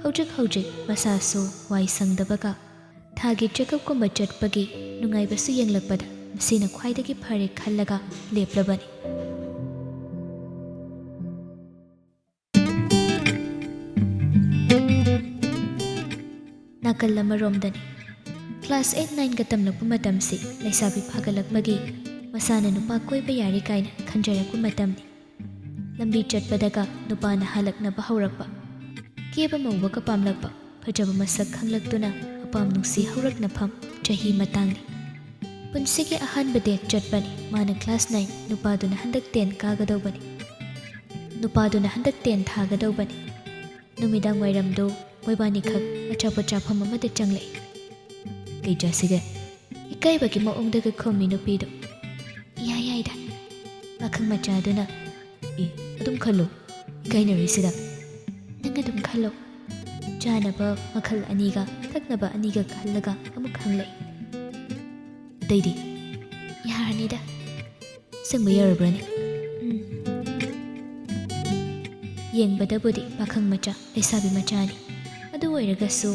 ꯍꯧꯖꯤꯛ ꯍꯧꯖꯤꯛ ꯃꯁꯥꯁꯨ ꯋꯥꯏ ꯁꯪꯗꯕꯒ ꯊꯥꯒꯤ ꯆꯦꯀꯞꯀꯨꯝꯕ ꯆꯠꯄꯒꯤ ꯅꯨꯡꯉꯥꯏꯕꯁꯨ ꯌꯦꯡꯂꯛꯄꯗ ꯃꯁꯤꯅ ꯈ꯭ꯋꯥꯏꯗꯒꯤ ꯐꯔꯦ ꯈꯜꯂꯒ ꯂꯦꯞꯂꯕꯅꯤ꯫ ꯅꯥꯀꯜ ꯑꯃꯔꯣꯝꯗꯅꯤ꯫ ꯀ꯭ꯂꯥꯁ ꯑꯩꯠ ꯅꯥꯏꯟꯒ ꯇꯝꯂꯛꯄ ꯃꯇꯝꯁꯤ ꯂꯩꯁꯥꯕꯤ ꯐꯥꯒꯠꯂꯛꯄꯒꯤ ꯃꯁꯥꯅ ꯅꯨꯄꯥ ꯀꯣꯏꯕ ꯌꯥꯔꯦ ꯀꯥꯏꯅ ꯈꯟꯖꯔꯛꯄ ꯃꯇꯝꯅꯤ꯫ ꯂꯝꯕꯤ ꯆꯠꯄꯗꯒ ꯅꯨꯄꯥꯅ ꯍꯜꯂꯛꯅꯕ ꯍꯧꯔꯛꯄ, ꯀꯦꯕ ꯃꯧꯕꯒ ꯄꯥꯝꯂꯛꯄ, ꯐꯖꯕ ꯃꯁꯛ ꯈꯪꯂꯛꯇꯨꯅ ꯑꯄꯥꯝ ꯅꯨꯡꯁꯤ ꯍꯧꯔꯛꯅꯐꯝ ꯆꯍꯤ ꯃꯇꯥꯡꯅꯤ꯫ ꯄꯨꯟꯁꯤꯒꯤ ꯑꯍꯥꯟꯕ ꯗꯦꯠ ꯆꯠꯄꯅꯤ꯫ ꯃꯥꯅ ꯀ꯭ꯂꯥꯁ ꯅꯥꯏꯟ, ꯅꯨꯄꯥꯗꯨꯅ ꯍꯟꯗꯛ ꯇꯦꯟ ꯀꯥꯒꯗꯧꯕꯅꯤ꯫ ꯅꯨꯄꯥꯗꯨꯅ ꯍꯟꯗꯛ ꯇꯦꯟ ꯊꯥꯒꯗꯧꯕꯅꯤ꯫ ꯅꯨꯃꯤꯗꯥꯡ ꯋꯥꯏꯔꯝꯗꯨ ꯃꯣꯏꯕꯥꯅꯤꯈꯛ ꯑꯆꯥꯄꯣꯠ ꯆꯥꯐꯝ ꯑꯃꯗ ꯆꯪꯂꯛꯏ꯫ "ꯀꯩ ꯆꯥꯁꯤꯒꯦ?" ꯏꯀꯥꯏꯕꯒꯤ ꯃꯑꯣꯡꯗꯒ ꯈꯨꯝꯃꯤ ꯅꯨꯄꯤꯗꯨ꯫ "ꯏꯌꯥ ꯌꯥꯏꯗ"꯫ ꯄꯥꯈꯪ ꯃꯆꯥꯗꯨꯅ, "ꯑꯦ, ꯑꯗꯨꯝ ꯈꯜꯂꯣ, ꯏꯀꯥꯏꯅꯔꯤꯁꯤꯗ"꯫ "ꯅꯪ ꯑꯗꯨꯝ ꯈꯜꯂꯣ"꯫ ꯆꯥꯅꯕ ꯃꯈꯜ ꯑꯅꯤꯒ ꯊꯛꯅꯕ ꯑꯅꯤꯒ ꯈꯜꯂꯒ ꯑꯃꯨꯛ ꯍꯪꯂꯛꯏ꯫ "ꯑꯇꯩꯗꯤ?" "ꯌꯥꯔꯅꯤꯗ"꯫ "ꯑꯁꯦꯡꯕ ꯌꯥꯔꯕ꯭ꯔꯅꯦ?" "ꯎꯝ"꯫ ꯌꯦꯡꯕꯗꯕꯨꯗꯤ ꯄꯥꯈꯪ ꯃꯆꯥ, ꯂꯩꯁꯥꯕꯤ ꯃꯆꯥꯅꯤ꯫ ꯑꯗꯨ ꯑꯣꯏꯔꯒꯁꯨ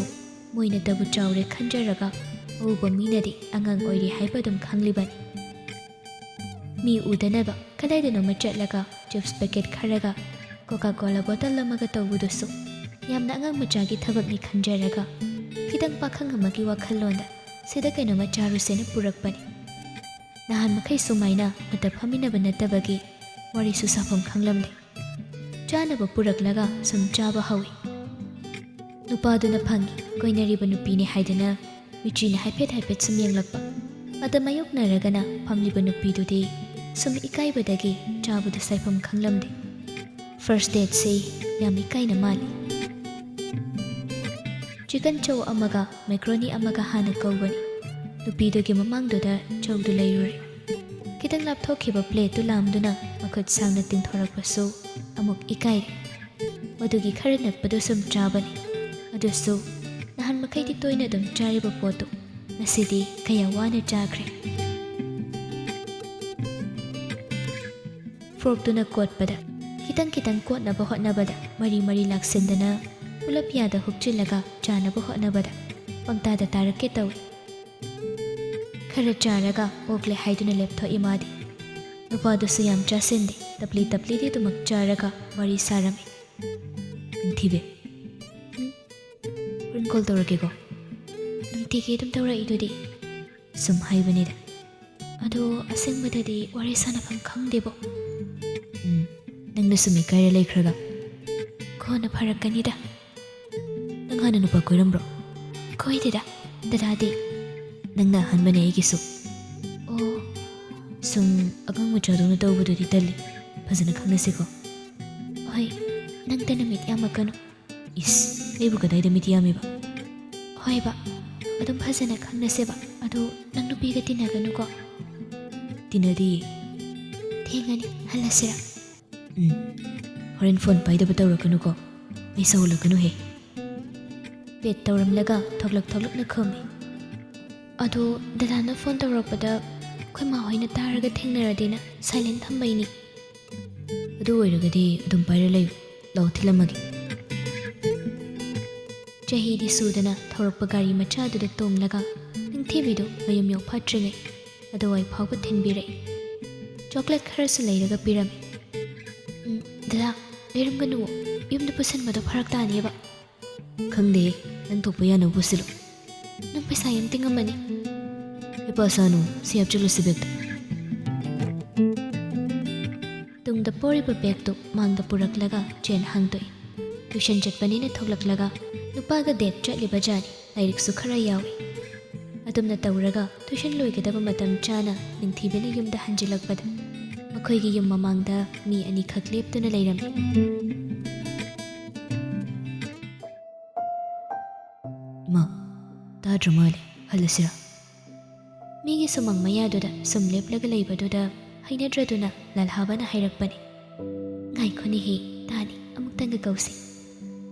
ꯃꯣꯏꯅꯇꯕꯨ ꯆꯥꯎꯔꯦ ꯈꯟꯖꯔꯒ ꯑꯎꯕ ꯃꯤꯅꯗꯤ ꯑꯉꯥꯡ ꯑꯣꯏꯔꯤ ꯍꯥꯏꯕ ꯑꯗꯨꯝ ꯈꯪꯂꯤꯕꯅꯤ꯫ ꯃꯤ ꯎꯗꯅꯕ ꯀꯗꯥꯏꯗꯅꯣꯃ ꯆꯠꯂꯒ ꯆꯤꯞꯁ ꯄꯦꯀꯦꯠ ꯈꯔꯒ ꯀꯣꯀꯥ ꯀꯣꯂꯥ ꯕꯣꯇꯜ ꯑꯃꯒ ꯇꯧꯕꯗꯨꯁꯨ ꯌꯥꯝꯅ ꯑꯉꯥꯡ ꯃꯆꯥꯒꯤ ꯊꯕꯛꯅꯤ ꯈꯟꯖꯔꯒ ꯈꯤꯇꯪ ꯄꯥꯈꯪ ꯑꯃꯒꯤ ꯋꯥꯈꯜꯂꯣꯟꯗ ꯁꯤꯗ ꯀꯩꯅꯣꯝꯃ ꯆꯥꯔꯨꯁꯦꯅ ꯄꯨꯔꯛꯄꯅꯤ꯫ ꯅꯍꯥꯟ ꯃꯈꯩ ꯁꯨꯃꯥꯏꯅ ꯑꯃꯠꯇ ꯐꯝꯃꯤꯟꯅꯕ ꯅꯠꯇꯕꯒꯤ ꯋꯥꯔꯤꯁꯨ ꯁꯥꯐꯝ ꯈꯪꯂꯝꯗꯦ꯫ ꯆꯥꯅꯕ ꯄꯨꯔꯛꯂꯒ ꯁꯨꯝ ꯆꯥꯕ ꯍꯧꯏ꯫ ꯅꯨꯄꯥꯗꯨꯅ ꯐꯪꯏ, ꯀꯣꯏꯅꯔꯤꯕ ꯅꯨꯄꯤꯅꯤ ꯍꯥꯏꯗꯨꯅ ꯃꯤꯠꯆꯤꯅ ꯍꯥꯏꯐꯦꯠ ꯍꯥꯏꯐꯦꯠ ꯁꯨꯝ ꯌꯦꯡꯂꯛꯄ꯫ ꯑꯗ ꯃꯥꯌꯣꯛꯅꯔꯒꯅ ꯐꯝꯂꯤꯕ ꯅꯨꯄꯤꯗꯨꯗꯤ ꯁꯨꯝ ꯏꯀꯥꯏꯕꯗꯒꯤ ꯆꯥꯕꯗꯨ ꯁꯥꯏꯐꯝ ꯈꯪꯂꯝꯗꯦ꯫ ꯐꯥꯔꯁ ꯗꯦꯠꯁꯤ ꯌꯥꯝ ꯏꯀꯥꯏꯅ ꯃꯥꯜꯂꯤ꯫ ꯆꯤꯀꯟ ꯆꯧ ꯑꯃꯒ ꯃꯦꯀ꯭ꯔꯣꯅꯤ ꯑꯃꯒ ꯍꯥꯟꯅ ꯀꯧꯕꯅꯤ꯫ ꯅꯨꯄꯤꯗꯨꯒꯤ ꯃꯃꯥꯡꯗꯨꯗ ꯆꯧꯗꯨ ꯂꯩꯔꯨꯔꯦ꯫ ꯈꯤꯇꯪ ꯂꯥꯞꯊꯣꯛꯈꯤꯕ ꯄ꯭ꯂꯦꯠꯇꯨ ꯂꯥꯝꯗꯨꯅ ꯃꯈꯨꯠ ꯁꯥꯡꯅ ꯇꯤꯡꯊꯣꯔꯛꯄꯁꯨ ꯑꯃꯨꯛ ꯏꯀꯥꯏꯔꯦ꯫ ꯃꯗꯨꯒꯤ ꯈꯔ ꯅꯛꯄꯗꯨ ꯁꯨꯝ ꯆꯥꯕꯅꯤ꯫ ꯑꯗꯨꯁꯨ ꯅꯍꯥꯟ ꯃꯈꯩꯗꯤ ꯇꯣꯏꯅ ꯑꯗꯨꯝ ꯆꯥꯔꯤꯕ ꯄꯣꯠꯇꯨ ꯉꯁꯤꯗꯤ ꯀꯌꯥ ꯋꯥꯅ ꯆꯥꯈ꯭ꯔꯦ꯫ ꯐꯣꯔꯛꯇꯨꯅ ꯀꯣꯠꯄꯗ, ꯈꯤꯇꯪ ꯈꯤꯇꯪ ꯀꯣꯠꯅꯕ ꯍꯣꯠꯅꯕꯗ ꯃꯔꯤ ꯃꯔꯤ ꯂꯥꯛꯁꯤꯟꯗꯅ ꯄꯨꯂꯞ ꯌꯥꯗ ꯍꯨꯛꯆꯤꯜꯂꯒ ꯆꯥꯅꯕ ꯍꯣꯠꯅꯕꯗ ꯄꯪꯇꯥꯗ ꯇꯥꯔꯛꯀꯦ ꯇꯧꯏ꯫ ꯈꯔ ꯆꯥꯔꯒ ꯑꯣꯛꯂꯦ ꯍꯥꯏꯗꯨꯅ ꯂꯦꯞꯊꯣꯛꯏ ꯃꯥꯗꯤ꯫ ꯅꯨꯄꯥꯗꯨꯁꯨ ꯌꯥꯝ ꯆꯥꯁꯤꯟꯗꯦ, ꯇꯞꯂꯤ ꯇꯞꯂꯤꯗꯤ ꯑꯗꯨꯃꯛ ꯆꯥꯔꯒ ꯋꯥꯔꯤ ꯁꯥꯔꯝꯃꯤ꯫ "ꯅꯤꯡꯊꯤꯕꯤ, ꯎꯝ? ꯍꯣꯔꯦꯟ ꯀꯣꯜ ꯇꯧꯔꯛꯀꯦꯀꯣ꯫ ꯅꯨꯡꯇꯤꯒꯤ ꯑꯗꯨꯝ ꯇꯧꯔꯛꯏꯗꯨꯗꯤ"꯫ "ꯁꯨꯝ ꯍꯥꯏꯕꯅꯤꯗ"꯫ ꯑꯗꯣ ꯑꯁꯦꯡꯕꯗꯗꯤ ꯋꯥꯔꯤ ꯁꯥꯟꯅꯐꯝ ꯈꯪꯗꯦꯕꯣ꯫ ꯎꯝ, ꯅꯪꯅ ꯁꯨꯝ ꯏꯀꯥꯏꯔ ꯂꯩꯈ꯭ꯔꯒ꯫ ꯀꯣꯟꯅ ꯐꯔꯛꯀꯅꯤꯗ꯫ ꯅꯪ ꯍꯥꯟꯅ ꯅꯨꯄꯥ ꯀꯣꯏꯔꯝꯕ꯭ꯔꯣ? ꯀꯣꯏꯗꯦꯗ꯫ ꯗꯗꯥꯗꯤ? ꯅꯪꯅ ꯑꯍꯥꯟꯕꯅꯦ ꯑꯩꯒꯤꯁꯨ꯫ ꯑꯣ꯫ ꯁꯨꯝ ꯑꯉꯥꯡ ꯃꯆꯥꯗꯧꯅ ꯇꯧꯕꯗꯨꯗꯤ ꯇꯜꯂꯤ꯫ ꯐꯖꯅ ꯈꯪꯅꯁꯤꯀꯣ꯫ ꯍꯣꯏ, ꯅꯪꯇ ꯅꯨꯃꯤꯠ ꯌꯥꯝꯃꯛꯀꯅꯨ꯫ ꯏꯁ, ꯑꯩꯕꯨ ꯀꯗꯥꯏꯗ ꯃꯤꯠ ꯌꯥꯝꯃꯤꯕ? ꯍꯣꯏꯕ, ꯑꯗꯨꯝ ꯐꯖꯅ ꯈꯪꯅꯁꯦꯕ꯫ ꯑꯗꯨ ꯅꯪ ꯅꯨꯄꯤꯒ ꯇꯤꯟꯅꯒꯅꯨꯀꯣ꯫ ꯇꯤꯟꯅꯗꯤꯌꯦ꯫ ꯊꯦꯡꯉꯅꯤ, ꯍꯜꯂꯁꯤꯔ? ꯎꯝ, ꯍꯣꯔꯦꯟ ꯐꯣꯟ ꯄꯥꯏꯗꯕ ꯇꯧꯔꯛꯀꯅꯨꯀꯣ, ꯑꯩ ꯁꯧꯍꯜꯂꯛꯀꯅꯨꯍꯦ꯫ ꯄꯦꯠ ꯇꯧꯔꯝꯂꯒ ꯊꯣꯛꯂꯛ ꯊꯣꯛꯂꯛꯅ ꯈꯨꯝꯃꯤ꯫ ꯑꯗꯣ ꯗꯗꯥꯅ ꯐꯣꯟ ꯇꯧꯔꯛꯄꯗ ꯑꯩꯈꯣꯏ ꯃꯥ ꯍꯣꯏꯅ ꯇꯥꯔꯒ ꯊꯦꯡꯅꯔꯗꯤꯅ ꯁꯥꯏꯂꯦꯟ ꯊꯝꯕꯩꯅꯤ꯫ ꯑꯗꯨ ꯑꯣꯏꯔꯒꯗꯤ ꯑꯗꯨꯝ ꯄꯥꯏꯔ ꯂꯩꯌꯨ꯫ ꯂꯥꯎ, ꯊꯤꯜꯂꯝꯃꯒꯦ꯫ ꯆꯍꯤꯗꯤ ꯁꯨꯗꯅ ꯊꯧꯔꯛꯄ ꯒꯥꯔꯤ ꯃꯆꯥꯗꯨꯗ ꯇꯣꯡꯂꯒ ꯅꯤꯡꯊꯤꯕꯤꯗꯨ ꯃꯌꯨꯝ ꯌꯧꯐꯠꯇ꯭ꯔꯤꯉꯩ ꯑꯗꯨꯋꯥꯏ ꯐꯥꯎꯕ ꯊꯤꯟꯕꯤꯔꯛꯏ꯫ ꯆꯣꯀ꯭ꯂꯦꯠ ꯈꯔꯁꯨ ꯂꯩꯔꯒ ꯄꯤꯔꯝꯃꯤ꯫ "ꯎꯝ, ꯗꯗꯥ, ꯂꯩꯔꯝꯒꯅꯨ, ꯌꯨꯝꯗ ꯄꯨꯁꯟꯕꯗꯣ ꯐꯔꯛ ꯇꯥꯅꯦꯕ꯫" "ꯈꯪꯗꯦ, ꯅꯪ ꯊꯣꯛꯄ ꯌꯥꯅꯕ ꯄꯨꯁꯤꯜꯂꯨ꯫" "ꯅꯪ ꯄꯩꯁꯥ ꯌꯥꯝ ꯇꯤꯡꯉꯝꯃꯅꯤ꯫" "ꯍꯩꯄꯥ ꯁꯥꯅꯨ, ꯁꯤ ꯍꯥꯞꯆꯤꯜꯂꯨꯁꯤ ꯕꯦꯒꯇ꯫" ꯇꯨꯡꯗ ꯄꯣꯔꯤꯕ ꯕꯦꯒꯇꯨ ꯃꯥꯡꯗ ꯄꯨꯔꯛꯂꯒ ꯆꯦꯟ ꯍꯥꯡꯗꯣꯛꯏ꯫ ꯇ꯭ꯌꯨꯁꯟ ꯆꯠꯄꯅꯤꯅ ꯊꯣꯛꯂꯛꯂꯒ ꯅꯨꯄꯥꯒ ꯗꯦꯠ ꯆꯠꯂꯤꯕ ꯖꯥꯠꯅꯤ꯫ ꯂꯥꯏꯔꯤꯛꯁꯨ ꯈꯔ ꯌꯥꯎꯏ꯫ ꯑꯗꯨꯝꯅ ꯇꯧꯔꯒ ꯇ꯭ꯌꯨꯁꯟ ꯂꯣꯏꯒꯗꯕ ꯃꯇꯝ ꯆꯥꯅ ꯅꯤꯡꯊꯤꯕꯤꯅ ꯌꯨꯝꯗ ꯍꯟꯖꯤꯜꯂꯛꯄꯗ ꯃꯈꯣꯏꯒꯤ ꯌꯨꯝ ꯃꯃꯥꯡꯗ ꯃꯤ ꯑꯅꯤꯈꯛ ꯂꯦꯞꯇꯨꯅ ꯂꯩꯔꯝꯃꯤ꯫ "ꯏꯃꯥ, ꯇꯥꯗ꯭ꯔ ꯃꯥꯜꯂꯦ, ꯍꯜꯂꯁꯤꯔꯥ?" ꯃꯤꯒꯤ ꯁꯨꯃꯥꯡ ꯃꯌꯥꯗꯨꯗ ꯁꯨꯝ ꯂꯦꯞꯂꯒ ꯂꯩꯕꯗꯨꯗ ꯍꯩꯅꯗ꯭ꯔꯗꯨꯅ ꯂꯥꯜꯍꯥꯕꯅ ꯍꯥꯏꯔꯛꯄꯅꯤ꯫ "ꯉꯥꯏꯈꯣꯅꯦꯍꯦ, ꯇꯥꯅꯤ, ꯑꯃꯨꯛꯇꯪꯒ ꯀꯧꯁꯤ꯫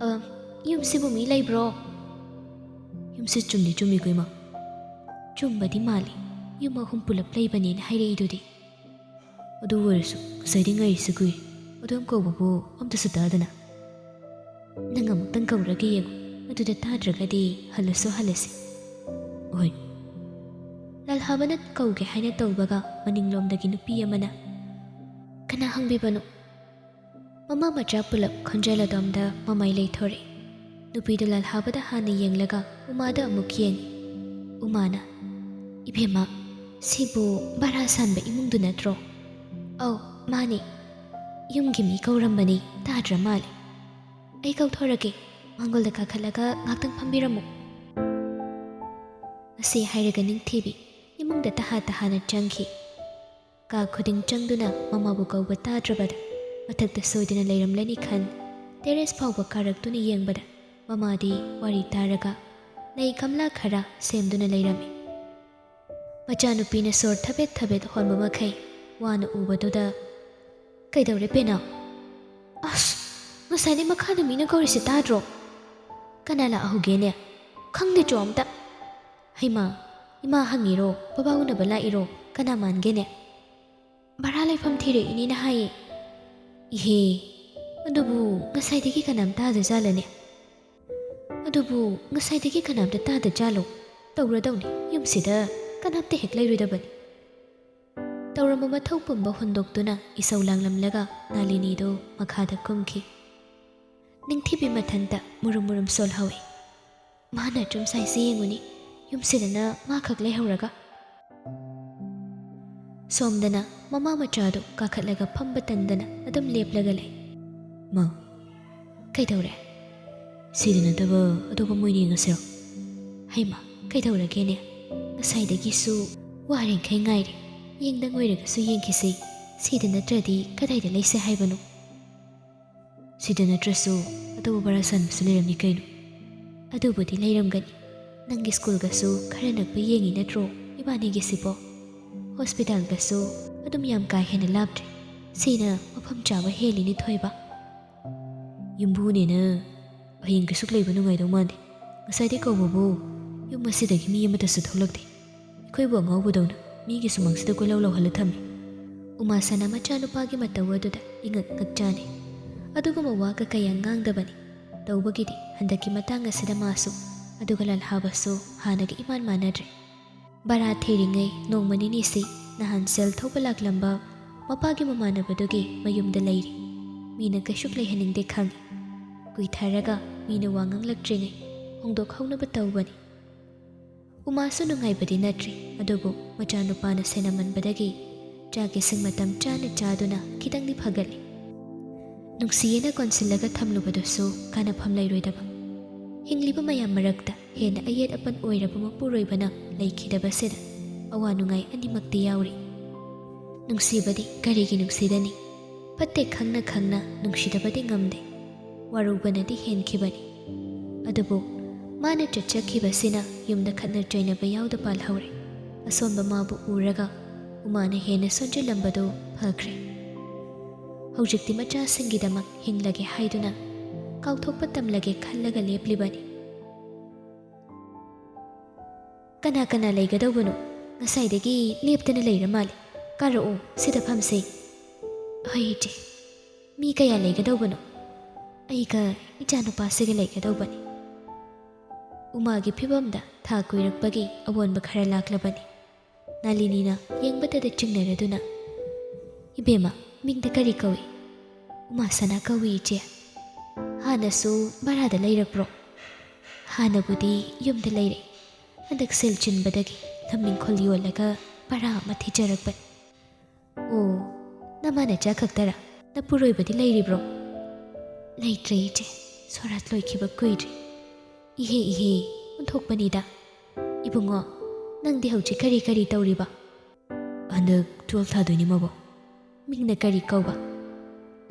ꯑ, ꯌꯨꯝꯁꯤꯕꯨ ꯃꯤ ꯂꯩꯕ꯭ꯔꯣ?" "ꯌꯨꯝꯁꯤ ꯆꯨꯝꯗꯤ ꯆꯨꯝꯃꯤꯀꯣ ꯏꯃꯥ?" "ꯆꯨꯝꯕꯗꯤ ꯃꯥꯜꯂꯤ, ꯌꯨꯝ ꯑꯍꯨꯝ ꯄꯨꯂꯞ ꯂꯩꯕꯅꯦꯅ ꯍꯥꯏꯔꯛꯏꯗꯨꯗꯤ꯫" "ꯑꯗꯨ ꯑꯣꯏꯔꯁꯨ ꯉꯁꯥꯏꯗꯤ ꯉꯥꯏꯔꯤꯁꯦ ꯀꯨꯏꯔꯦ, ꯑꯗꯨꯝ ꯀꯧꯕꯕꯨ ꯑꯝꯇꯁꯨ ꯇꯥꯗꯅ꯫" "ꯅꯪ ꯑꯃꯨꯛꯇꯪ ꯀꯧꯔꯒ ꯌꯦꯡꯉꯨ, ꯑꯗꯨꯗ ꯇꯥꯗ꯭ꯔꯒꯗꯤ ꯍꯜꯂꯁꯨ ꯍꯜꯂꯁꯤ꯫" "ꯍꯣꯏ꯫" ꯂꯥꯜꯍꯥꯕꯅ ꯀꯧꯒꯦ ꯍꯥꯏꯅ ꯇꯧꯕꯒ ꯃꯅꯤꯡꯂꯣꯝꯗꯒꯤ ꯅꯨꯄꯤ ꯑꯃꯅ, "ꯀꯅꯥ ꯍꯪꯕꯤꯕꯅꯣ?" ꯃꯃꯥ ꯃꯆꯥ ꯄꯨꯂꯞ ꯈꯣꯟꯖꯦꯜ ꯑꯗꯣꯝꯗ ꯃꯃꯥꯏ ꯂꯩꯊꯣꯔꯛꯏ꯫ ꯅꯨꯄꯤꯗꯨ ꯂꯥꯜꯍꯥꯕꯗ ꯍꯥꯟꯅ ꯌꯦꯡꯂꯒ ꯎꯃꯥꯗ ꯑꯃꯨꯛ ꯌꯦꯡꯉꯤ꯫ ꯎꯃꯥꯅ, "ꯏꯕꯦꯝꯃ, "ꯁꯤꯕꯨ ꯚꯔꯥ ꯁꯥꯟꯕ ꯏꯃꯨꯡꯗꯨ ꯅꯠꯇ꯭ꯔꯣ?" "ꯑꯧ, ꯃꯥꯅꯦ꯫ ꯌꯨꯝꯒꯤ ꯃꯤ ꯀꯧꯔꯝꯕꯅꯤ, ꯇꯥꯗ꯭ꯔ ꯃꯥꯜꯂꯦ꯫ ꯑꯩ ꯀꯧꯊꯣꯔꯛꯀꯦ, ꯃꯥꯡꯒꯣꯜꯗ ꯀꯥꯈꯠꯂꯒ ꯉꯥꯛꯇꯪ ꯐꯝꯕꯤꯔꯝꯃꯨ"꯫ ꯑꯁꯤ ꯍꯥꯏꯔꯒ ꯅꯤꯡꯊꯤꯕꯤ ꯏꯃꯨꯡꯗ ꯇꯍꯥ ꯇꯍꯥꯅ ꯆꯪꯈꯤ꯫ ꯀꯥ ꯈꯨꯗꯤꯡ ꯆꯪꯗꯨꯅ ꯃꯃꯥꯕꯨ ꯀꯧꯕ ꯇꯥꯗ꯭ꯔꯕꯗ ꯃꯊꯛꯇ ꯁꯣꯏꯗꯅ ꯂꯩꯔꯝꯂꯅꯤ ꯈꯟ ꯇꯦꯔꯦꯁ ꯐꯥꯎꯕ ꯀꯥꯔꯛꯇꯨꯅ ꯌꯦꯡꯕꯗ ꯃꯃꯥꯗꯤ ꯋꯥꯔꯤ ꯇꯥꯔꯒ ꯂꯩ ꯒꯝꯂꯥ ꯈꯔ ꯁꯦꯝꯗꯨꯅ ꯂꯩꯔꯝꯃꯤ꯫ ꯃꯆꯥꯅꯨꯄꯤꯅ ꯁꯣꯔ ꯊꯕꯦꯠ ꯊꯕꯦꯠ ꯍꯣꯟꯕ ꯃꯈꯩ ꯋꯥꯅ ꯎꯕꯗꯨꯗ, "ꯀꯩꯗꯧꯔꯦ ꯄꯦꯅꯥꯎ?" "ꯑꯁ, ꯉꯁꯥꯏꯗꯩ ꯃꯈꯥꯗ ꯃꯤꯅ ꯀꯧꯔꯤꯁꯦ ꯇꯥꯗ꯭ꯔꯣ? ꯀꯅꯥ ꯂꯥꯛꯍꯧꯒꯦꯅꯦ? ꯈꯪꯗꯦꯆꯣ ꯑꯝꯇ꯫ ꯍꯩꯃꯥ, ꯏꯃꯥ ꯍꯪꯉꯤꯔꯣ, ꯕꯕꯥ ꯎꯅꯕ ꯂꯥꯛꯏꯔꯣ, ꯀꯅꯥ ꯃꯥꯟꯒꯦꯅꯦ?" "ꯚꯔꯥ ꯂꯩꯐꯝ ꯊꯤꯔꯛꯏꯅꯦꯅ ꯍꯥꯏꯌꯦ"꯫ "ꯏꯍꯦ, ꯑꯗꯨꯕꯨ ꯉꯁꯥꯏꯗꯒꯤ ꯀꯅꯥꯝ ꯇꯥꯗꯖꯥꯠꯂꯅꯦ? ꯑꯗꯨꯕꯨ ꯉꯁꯥꯏꯗꯒꯤ ꯀꯅꯥꯝꯇ ꯇꯥꯗꯖꯥꯠꯂꯣ? ꯇꯧꯔꯗꯧꯅꯤ, ꯌꯨꯝꯁꯤꯗ ꯀꯅꯥꯝꯇ ꯍꯦꯛ ꯂꯩꯔꯣꯏꯗꯕꯅꯤ"꯫ ꯇꯧꯔꯝꯕ ꯃꯊꯧ ꯄꯨꯝꯕ ꯍꯨꯟꯗꯣꯛꯇꯨꯅ ꯏꯁꯧ ꯂꯥꯡꯂꯝꯂꯒ ꯅꯥꯂꯤꯅꯤꯗꯨ ꯃꯈꯥꯗ ꯀꯨꯝꯈꯤ꯫ ꯅꯤꯡꯊꯤꯕꯤ ꯃꯊꯟꯇ ꯃꯨꯔꯨꯝ ꯃꯨꯔꯨꯝ ꯁꯣꯜꯍꯧꯏ꯫ ꯃꯥꯅ ꯑꯆꯨꯝ ꯁꯥꯏꯁꯦ ꯌꯦꯡꯉꯨꯅꯤ, ꯌꯨꯝꯁꯤꯗꯅ ꯃꯥ ꯈꯛ ꯂꯩꯍꯧꯔꯒ꯫ ꯁꯣꯝꯗꯅ ꯃꯃꯥ ꯃꯆꯥꯗꯨ ꯀꯥꯈꯠꯂꯒ ꯐꯝꯕ ꯇꯟꯗꯅ ꯑꯗꯨꯝ ꯂꯦꯞꯂꯒ ꯂꯩ꯫ "ꯃꯥ, ꯀꯩꯗꯧꯔꯦ? ꯁꯤꯗ ꯅꯠꯇꯕ ꯑꯇꯣꯞꯄ ꯃꯣꯏꯅ ꯌꯦꯡꯉꯁꯤꯔꯣ?" "ꯍꯩꯃꯥ, ꯀꯩꯗꯧꯔꯒꯦꯅꯦ? ꯉꯁꯥꯏꯗꯒꯤꯁꯨ ꯋꯥꯔꯦꯡꯈꯩ ꯉꯥꯏꯔꯦ꯫ ꯌꯦꯡꯗꯪ ꯑꯣꯏꯔꯒꯁꯨ ꯌꯦꯡꯈꯤꯁꯤ꯫ ꯁꯤꯗ ꯅꯠꯇ꯭ꯔꯗꯤ ꯀꯗꯥꯏꯗ ꯂꯩꯁꯦ ꯍꯥꯏꯕꯅꯣ?" "ꯁꯤꯗ ꯅꯠꯇ꯭ꯔꯁꯨ ꯑꯇꯣꯞꯄ ꯚꯔꯥ ꯁꯥꯟꯕꯁꯨ ꯂꯩꯔꯝꯅꯤ ꯀꯩꯅꯣ꯫ ꯑꯗꯨꯕꯨꯗꯤ ꯂꯩꯔꯝꯒꯅꯤ꯫ ꯅꯪꯒꯤ ꯁ꯭ꯀꯨꯜꯒꯁꯨ ꯈꯔ ꯅꯛꯄ ꯌꯦꯡꯉꯤ ꯅꯠꯇ꯭ꯔꯣ ꯏꯕꯥꯅꯤꯒꯤꯁꯤꯕꯣ? ꯍꯣꯁꯄꯤꯇꯥꯜꯒꯁꯨ ꯑꯗꯨꯝ ꯌꯥꯝ ꯀꯥ ꯍꯦꯟꯅ ꯂꯥꯞꯇ꯭ꯔꯦ꯫ ꯁꯤꯅ ꯃꯐꯝ ꯆꯥꯕ ꯍꯦꯜꯂꯤꯅꯦ ꯊꯣꯏꯕ"꯫ "ꯌꯨꯝꯕꯨꯅꯦꯅ ꯍꯌꯦꯡ ꯀꯩꯁꯨ ꯂꯩꯕ ꯅꯨꯡꯉꯥꯏꯗꯧ ꯃꯥꯟꯗꯦ꯫ ꯉꯁꯥꯏꯗꯩ ꯀꯧꯕꯕꯨ ꯌꯨꯝ ꯑꯁꯤꯗꯒꯤ ꯃꯤ ꯑꯃꯠꯇꯁꯨ ꯊꯣꯛꯂꯛꯇꯦ꯫ ꯑꯩꯈꯣꯏꯕꯨ ꯑꯉꯥꯎꯕꯗꯧꯅ ꯃꯤꯒꯤ ꯁꯨꯃꯥꯡꯁꯤꯗ ꯀꯣꯏꯂꯧ ꯂꯧꯍꯜꯂ ꯊꯝꯃꯤ"꯫ ꯎꯃꯥꯁꯅꯥ ꯃꯆꯥꯅꯨꯄꯥꯒꯤ ꯃꯇꯧ ꯑꯗꯨꯗ ꯏꯉꯛ ꯉꯛꯆꯥꯅꯩ꯫ ꯑꯗꯨꯒꯨꯝꯕ ꯋꯥꯒ ꯀꯌꯥ ꯉꯥꯡꯗꯕꯅꯤ꯫ ꯇꯧꯕꯒꯤꯗꯤ ꯍꯟꯗꯛꯀꯤ ꯃꯇꯥꯡ ꯑꯁꯤꯗ ꯃꯥꯁꯨ ꯑꯗꯨꯒ ꯂꯜꯍꯥꯕꯁꯨ ꯍꯥꯟꯅꯒ ꯏꯃꯥꯟ ꯃꯥꯟꯅꯗ꯭ꯔꯦ꯫ ꯚꯔꯥ ꯊꯤꯔꯤꯉꯩ ꯅꯣꯡꯃ ꯅꯤꯅꯤꯁꯤ ꯅꯍꯥꯟ ꯁꯦꯜ ꯊꯧꯕ ꯂꯥꯛꯂꯝꯕ ꯃꯄꯥꯒꯤ ꯃꯃꯥꯟꯅꯕꯗꯨꯒꯤ ꯃꯌꯨꯝꯗ ꯂꯩꯔꯤ꯫ ꯃꯤꯅ ꯀꯩꯁꯨ ꯂꯩꯍꯟꯅꯤꯡꯗꯦ ꯈꯪꯏ꯫ ꯀꯨꯏꯊꯔꯒ ꯃꯤꯅ ꯋꯥ ꯉꯥꯡꯂꯛꯇ꯭ꯔꯤꯉꯩ ꯍꯣꯡꯗꯣꯛꯍꯧꯅꯕ ꯇꯧꯕꯅꯤ꯫ ꯎꯃꯥꯁꯨ ꯅꯨꯡꯉꯥꯏꯕꯗꯤ ꯅꯠꯇ꯭ꯔꯤ, ꯑꯗꯨꯕꯨ ꯃꯆꯥꯅꯨꯄꯥꯅ ꯁꯦꯟꯅꯃꯟꯕꯗꯒꯤ ꯆꯥꯛ ꯏꯁꯤꯡ ꯃꯇꯝ ꯆꯥꯅ ꯆꯥꯗꯨꯅ ꯈꯤꯇꯪꯗꯤ ꯐꯒꯠꯂꯤ꯫ ꯅꯨꯡꯁꯤꯌꯦꯅ ꯀꯣꯟꯁꯤꯜꯂꯒ ꯊꯝꯂꯨꯕꯗꯨꯁꯨ ꯀꯥꯟꯅꯐꯝ ꯂꯩꯔꯣꯏꯗꯕ꯫ ꯍꯤꯡꯂꯤꯕ ꯃꯌꯥꯝ ꯃꯔꯛꯇ ꯍꯦꯟꯅ ꯑꯌꯦꯠ ꯑꯄꯟ ꯑꯣꯏꯔꯕ ꯃꯄꯨꯔꯣꯏꯕꯅ ꯂꯩꯈꯤꯗꯕꯁꯤꯗ ꯑꯋꯥ ꯅꯨꯡꯉꯥꯏ ꯑꯅꯤꯃꯛꯇꯤ ꯌꯥꯎꯔꯤ꯫ ꯅꯨꯡꯁꯤꯕꯗꯤ ꯀꯔꯤꯒꯤ ꯅꯨꯡꯁꯤꯗꯅꯤ? ꯐꯠꯇꯦ ꯈꯪꯅ ꯈꯪꯅ ꯅꯨꯡꯁꯤꯗꯕꯗꯤ ꯉꯝꯗꯦ꯫ ꯋꯥꯔꯧꯕꯅꯗꯤ ꯍꯦꯟꯈꯤꯕꯅꯤ꯫ ꯑꯗꯨꯕꯨ ꯃꯥꯅ ꯆꯠꯆꯈꯤꯕꯁꯤꯅ ꯌꯨꯝꯗ ꯈꯠꯅ ꯆꯩꯅꯕ ꯌꯥꯎꯗ ꯄꯥꯜꯍꯧꯔꯦ꯫ ꯑꯁꯣꯟꯕ ꯃꯥꯕꯨ ꯎꯔꯒ ꯎꯃꯥꯅ ꯍꯦꯟꯅ ꯁꯣꯟꯖꯤꯜꯂꯝꯕꯗꯨ ꯐꯈ꯭ꯔꯦ꯫ ꯍꯧꯖꯤꯛꯇꯤ ꯃꯆꯥꯁꯤꯡꯒꯤꯗꯃꯛ ꯍꯤꯡꯂꯒꯦ ꯍꯥꯏꯗꯨꯅ ꯀꯥꯎꯊꯣꯛꯄ ꯇꯝꯂꯒꯦ ꯈꯜꯂꯒ ꯂꯦꯞꯂꯤꯕꯅꯤ꯫ "ꯀꯅꯥ ꯀꯅꯥ ꯂꯩꯒꯗꯧꯕꯅꯣ? ꯉꯁꯥꯏꯗꯒꯤ ꯂꯦꯞꯇꯅ ꯂꯩꯔ ꯃꯥꯜꯂꯦ꯫ ꯀꯥꯔꯛꯑꯣ, ꯁꯤꯗ ꯐꯝꯁꯦ꯫" "ꯍꯣꯏ ꯏꯆꯦ꯫ ꯃꯤ ꯀꯌꯥ ꯂꯩꯒꯗꯧꯕꯅꯣ?" "ꯑꯩꯒ ꯏꯆꯥꯅꯨꯄꯥꯁꯤꯒ ꯂꯩꯒꯗꯧꯕꯅꯤ꯫" ꯎꯃꯥꯒꯤ ꯐꯤꯕꯝꯗ ꯊꯥ ꯀꯨꯏꯔꯛꯄꯒꯤ ꯑꯑꯣꯟꯕ ꯈꯔ ꯂꯥꯛꯂꯕꯅꯤ꯫ ꯅꯥꯂꯤꯅꯤꯅ ꯌꯦꯡꯕꯇꯗ ꯆꯤꯡꯅꯔꯗꯨꯅ, "ꯏꯕꯦꯝꯃ, ꯃꯤꯡꯗ ꯀꯔꯤ ꯀꯧꯏ?" "ꯎꯃꯥ ꯁꯅꯥ ꯀꯧꯏ, ꯏꯆꯦ꯫" "ꯍꯥꯟꯅꯁꯨ ꯚꯔꯥꯗ ꯂꯩꯔꯛꯄ꯭ꯔꯣ?" "ꯍꯥꯟꯅꯕꯨꯗꯤ ꯌꯨꯝꯗ ꯂꯩꯔꯦ꯫ ꯍꯟꯗꯛ ꯁꯦꯜ ꯆꯤꯟꯕꯗꯒꯤ ꯂꯝ ꯏꯪꯈꯣꯜ ꯌꯣꯜꯂꯒ ꯚꯔꯥ ꯑꯃ ꯊꯤꯖꯔꯛꯄꯅꯤ꯫" "ꯑꯣ, ꯅꯃꯥ ꯅꯆꯥ ꯈꯛꯇꯔꯥ? ꯅꯄꯨꯔꯣꯏꯕꯗꯤ ꯂꯩꯔꯤꯕ꯭ꯔꯣ?" "ꯂꯩꯇ꯭ꯔꯦ, ꯏꯆꯦ꯫ ꯁꯣꯔꯥꯠ ꯂꯣꯏꯈꯤꯕ ꯀꯨꯏꯗ꯭ꯔꯤ꯫" "ꯏꯍꯦ, ꯏꯍꯦ, ꯑꯣꯟꯊꯣꯛꯄꯅꯤꯗ꯫ ꯏꯕꯨꯡꯉꯣ, ꯅꯪꯗꯤ ꯍꯧꯖꯤꯛ ꯀꯔꯤ ꯀꯔꯤ ꯇꯧꯔꯤꯕ?" "ꯍꯟꯗꯛ ꯇꯨꯋꯦꯜꯐ ꯊꯥꯗꯣꯏꯅꯤ, ꯃꯕꯣꯛ꯫" "ꯃꯤꯡꯅ ꯀꯔꯤ ꯀꯧꯕ?"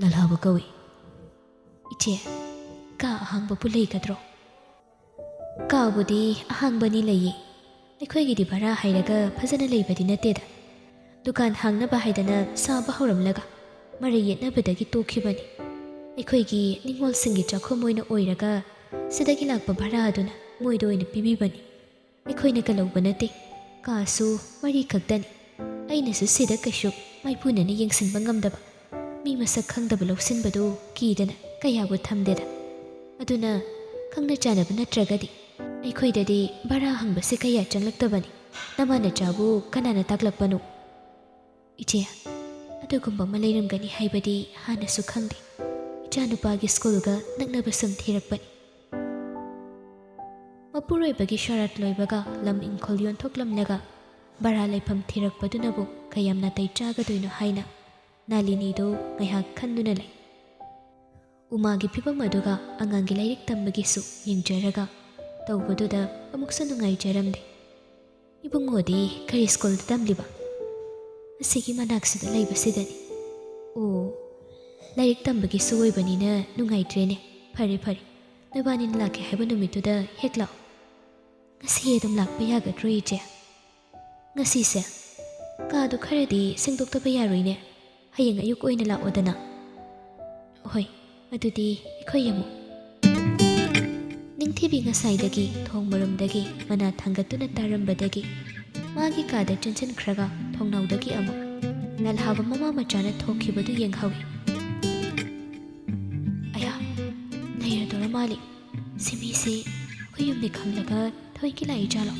"ꯂꯂꯥꯕ ꯀꯧꯏ꯫" "ꯏꯆꯦ, ꯀꯥ ꯑꯍꯥꯡꯕꯕꯨ ꯂꯩꯒꯗ꯭ꯔꯣ?" "ꯀꯥꯕꯨꯗꯤ ꯑꯍꯥꯡꯕꯅꯤ ꯂꯩꯌꯦ꯫ ꯑꯩꯈꯣꯏꯒꯤꯗꯤ ꯚꯔꯥ ꯍꯥꯏꯔꯒ ꯐꯖꯅ ꯂꯩꯕꯗꯤ ꯅꯠꯇꯦꯗ꯫ ꯗꯨꯀꯥꯟ ꯍꯥꯡꯅꯕ ꯍꯥꯏꯗꯅ ꯁꯥꯕ ꯍꯧꯔꯝꯂꯒ ꯃꯔꯩ ꯌꯦꯠꯅꯕꯗꯒꯤ ꯇꯣꯛꯈꯤꯕꯅꯤ꯫ ꯑꯩꯈꯣꯏꯒꯤ ꯅꯤꯡꯉꯣꯜꯁꯤꯡꯒꯤ ꯆꯥꯛꯈꯨꯝ ꯑꯣꯏꯅ ꯑꯣꯏꯔꯒ ꯁꯤꯗꯒꯤ ꯂꯥꯛꯄ ꯚꯔꯥ ꯑꯗꯨꯅ ꯃꯣꯏꯗ ꯑꯣꯏꯅ ꯄꯤꯕꯤꯕꯅꯤ꯫ ꯑꯩꯈꯣꯏꯅ ꯀꯜꯍꯧꯕ ꯅꯠꯇꯦ꯫ ꯀꯥꯁꯨ ꯃꯔꯤ ꯈꯛꯇꯅꯤ꯫ ꯑꯩꯅꯁꯨ ꯁꯤꯗ ꯀꯩꯁꯨ ꯃꯥꯏꯄꯨꯅꯅ ꯌꯦꯡꯁꯤꯟꯕ ꯉꯝꯗꯕ, ꯃꯤ ꯃꯁꯛ ꯈꯪꯗꯕ ꯂꯧꯁꯤꯟꯕꯗꯨ ꯀꯤꯗꯅ ꯀꯌꯥꯕꯨ ꯊꯝꯗꯦꯗ꯫ ꯑꯗꯨꯅ ꯈꯪꯅ ꯆꯥꯟꯅꯕ ꯅꯠꯇ꯭ꯔꯒꯗꯤ ꯑꯩꯈꯣꯏꯗꯗꯤ ꯚꯔꯥ ꯍꯪꯕꯁꯦ ꯀꯌꯥ ꯆꯪꯂꯛꯇꯕꯅꯤ꯫ ꯅꯃꯥ ꯅꯆꯥꯕꯨ ꯀꯅꯥꯅ ꯇꯥꯛꯂꯛꯄꯅꯣ?" "ꯏꯆꯦ, ꯑꯗꯨꯒꯨꯝꯕ ꯑꯃ ꯂꯩꯔꯝꯒꯅꯤ ꯍꯥꯏꯕꯗꯤ ꯍꯥꯟꯅꯁꯨ ꯈꯪꯗꯦ꯫ ꯏꯆꯥꯅꯨꯄꯥꯒꯤ ꯁ꯭ꯀꯨꯜꯒ ꯅꯛꯅꯕ ꯁꯨꯝ ꯊꯤꯔꯛꯄꯅꯤ꯫" ꯃꯄꯨꯔꯣꯏꯕꯒꯤ ꯁꯣꯔꯥꯠ ꯂꯣꯏꯕꯒ ꯂꯝ ꯏꯪꯈꯣꯜ ꯌꯣꯟꯊꯣꯛꯂꯝꯂꯒ ꯚꯔꯥ ꯂꯩꯐꯝ ꯊꯤꯔꯛꯄꯗꯨꯅꯕꯨ ꯀꯌꯥꯝ ꯅꯥꯇꯩ ꯆꯥꯒꯗꯣꯏꯅꯣ ꯍꯥꯏꯅ ꯅꯥꯂꯤꯅꯤꯗꯨ ꯉꯥꯏꯍꯥꯛ ꯈꯟꯗꯨꯅ ꯂꯩ꯫ ꯎꯃꯥꯒꯤ ꯐꯤꯕꯝ ꯑꯗꯨꯒ ꯑꯉꯥꯡꯒꯤ ꯂꯥꯏꯔꯤꯛ ꯇꯝꯕꯒꯤꯁꯨ ꯌꯦꯡꯖꯔꯒ ꯇꯧꯕꯗꯨꯗ ꯑꯃꯨꯛꯁꯨ ꯅꯨꯡꯉꯥꯏꯖꯔꯝꯗꯦ꯫ "ꯏꯕꯨꯡꯉꯣꯗꯤ ꯀꯔꯤ ꯁ꯭ꯀꯨꯜꯗ ꯇꯝꯂꯤꯕ?" "ꯑꯁꯤꯒꯤ ꯃꯅꯥꯛꯁꯤꯗ ꯂꯩꯕꯁꯤꯗꯅꯤ꯫" "ꯑꯣ, ꯂꯥꯏꯔꯤꯛ ꯇꯝꯕꯒꯤꯁꯨ ꯑꯣꯏꯕꯅꯤꯅ ꯅꯨꯡꯉꯥꯏꯇ꯭ꯔꯦꯅꯦ꯫ ꯐꯔꯦ ꯐꯔꯦ, ꯅꯕꯥꯅꯤꯅ ꯂꯥꯛꯀꯦ ꯍꯥꯏꯕ ꯅꯨꯃꯤꯠꯇꯨꯗ ꯍꯦꯛ ꯂꯥꯛꯑꯣ꯫" "ꯉꯁꯤ ꯑꯗꯨꯝ ꯂꯥꯛꯄ ꯌꯥꯒꯗ꯭ꯔꯣ, ꯏꯆꯦ?" "ꯉꯁꯤꯁꯦ? ꯀꯥꯗꯣ ꯈꯔꯗꯤ ꯁꯦꯡꯗꯣꯛꯇꯕ ꯌꯥꯔꯣꯏꯅꯦ꯫ ꯍꯌꯦꯡ ꯑꯌꯨꯛ ꯑꯣꯏꯅ ꯂꯥꯛꯑꯣꯗꯅ꯫" "ꯍꯣꯏ, ꯑꯗꯨꯗꯤ ꯑꯩꯈꯣꯏ ꯑꯃꯨꯛ꯫" ꯅꯤꯡꯊꯤꯕꯤ ꯉꯁꯥꯏꯗꯒꯤ ꯊꯣꯡ ꯃꯔꯨꯝꯗꯒꯤ ꯃꯅꯥ ꯊꯥꯡꯒꯠꯇꯨꯅ ꯇꯥꯔꯝꯕꯗꯒꯤ ꯃꯥꯒꯤ ꯀꯥꯗ ꯆꯦꯟꯁꯤꯟꯈ꯭ꯔꯒ ꯊꯣꯡꯅꯥꯎꯗꯒꯤ ꯑꯃꯨꯛ ꯂꯥꯜꯍꯥꯕ ꯃꯃꯥ ꯃꯆꯥꯅ ꯊꯣꯛꯈꯤꯕꯗꯨ ꯌꯦꯡꯍꯧꯏ꯫ "ꯑꯌꯥ, ꯂꯩꯔꯗꯧꯔ ꯃꯥꯜꯂꯤ꯫ ꯁꯤ ꯃꯤꯁꯤ ꯑꯩꯈꯣꯏ ꯌꯨꯝꯅꯤ ꯈꯪꯂꯒ ꯊꯋꯣꯏꯀꯤ ꯂꯥꯛꯏ ꯖꯥꯠꯂꯣ?"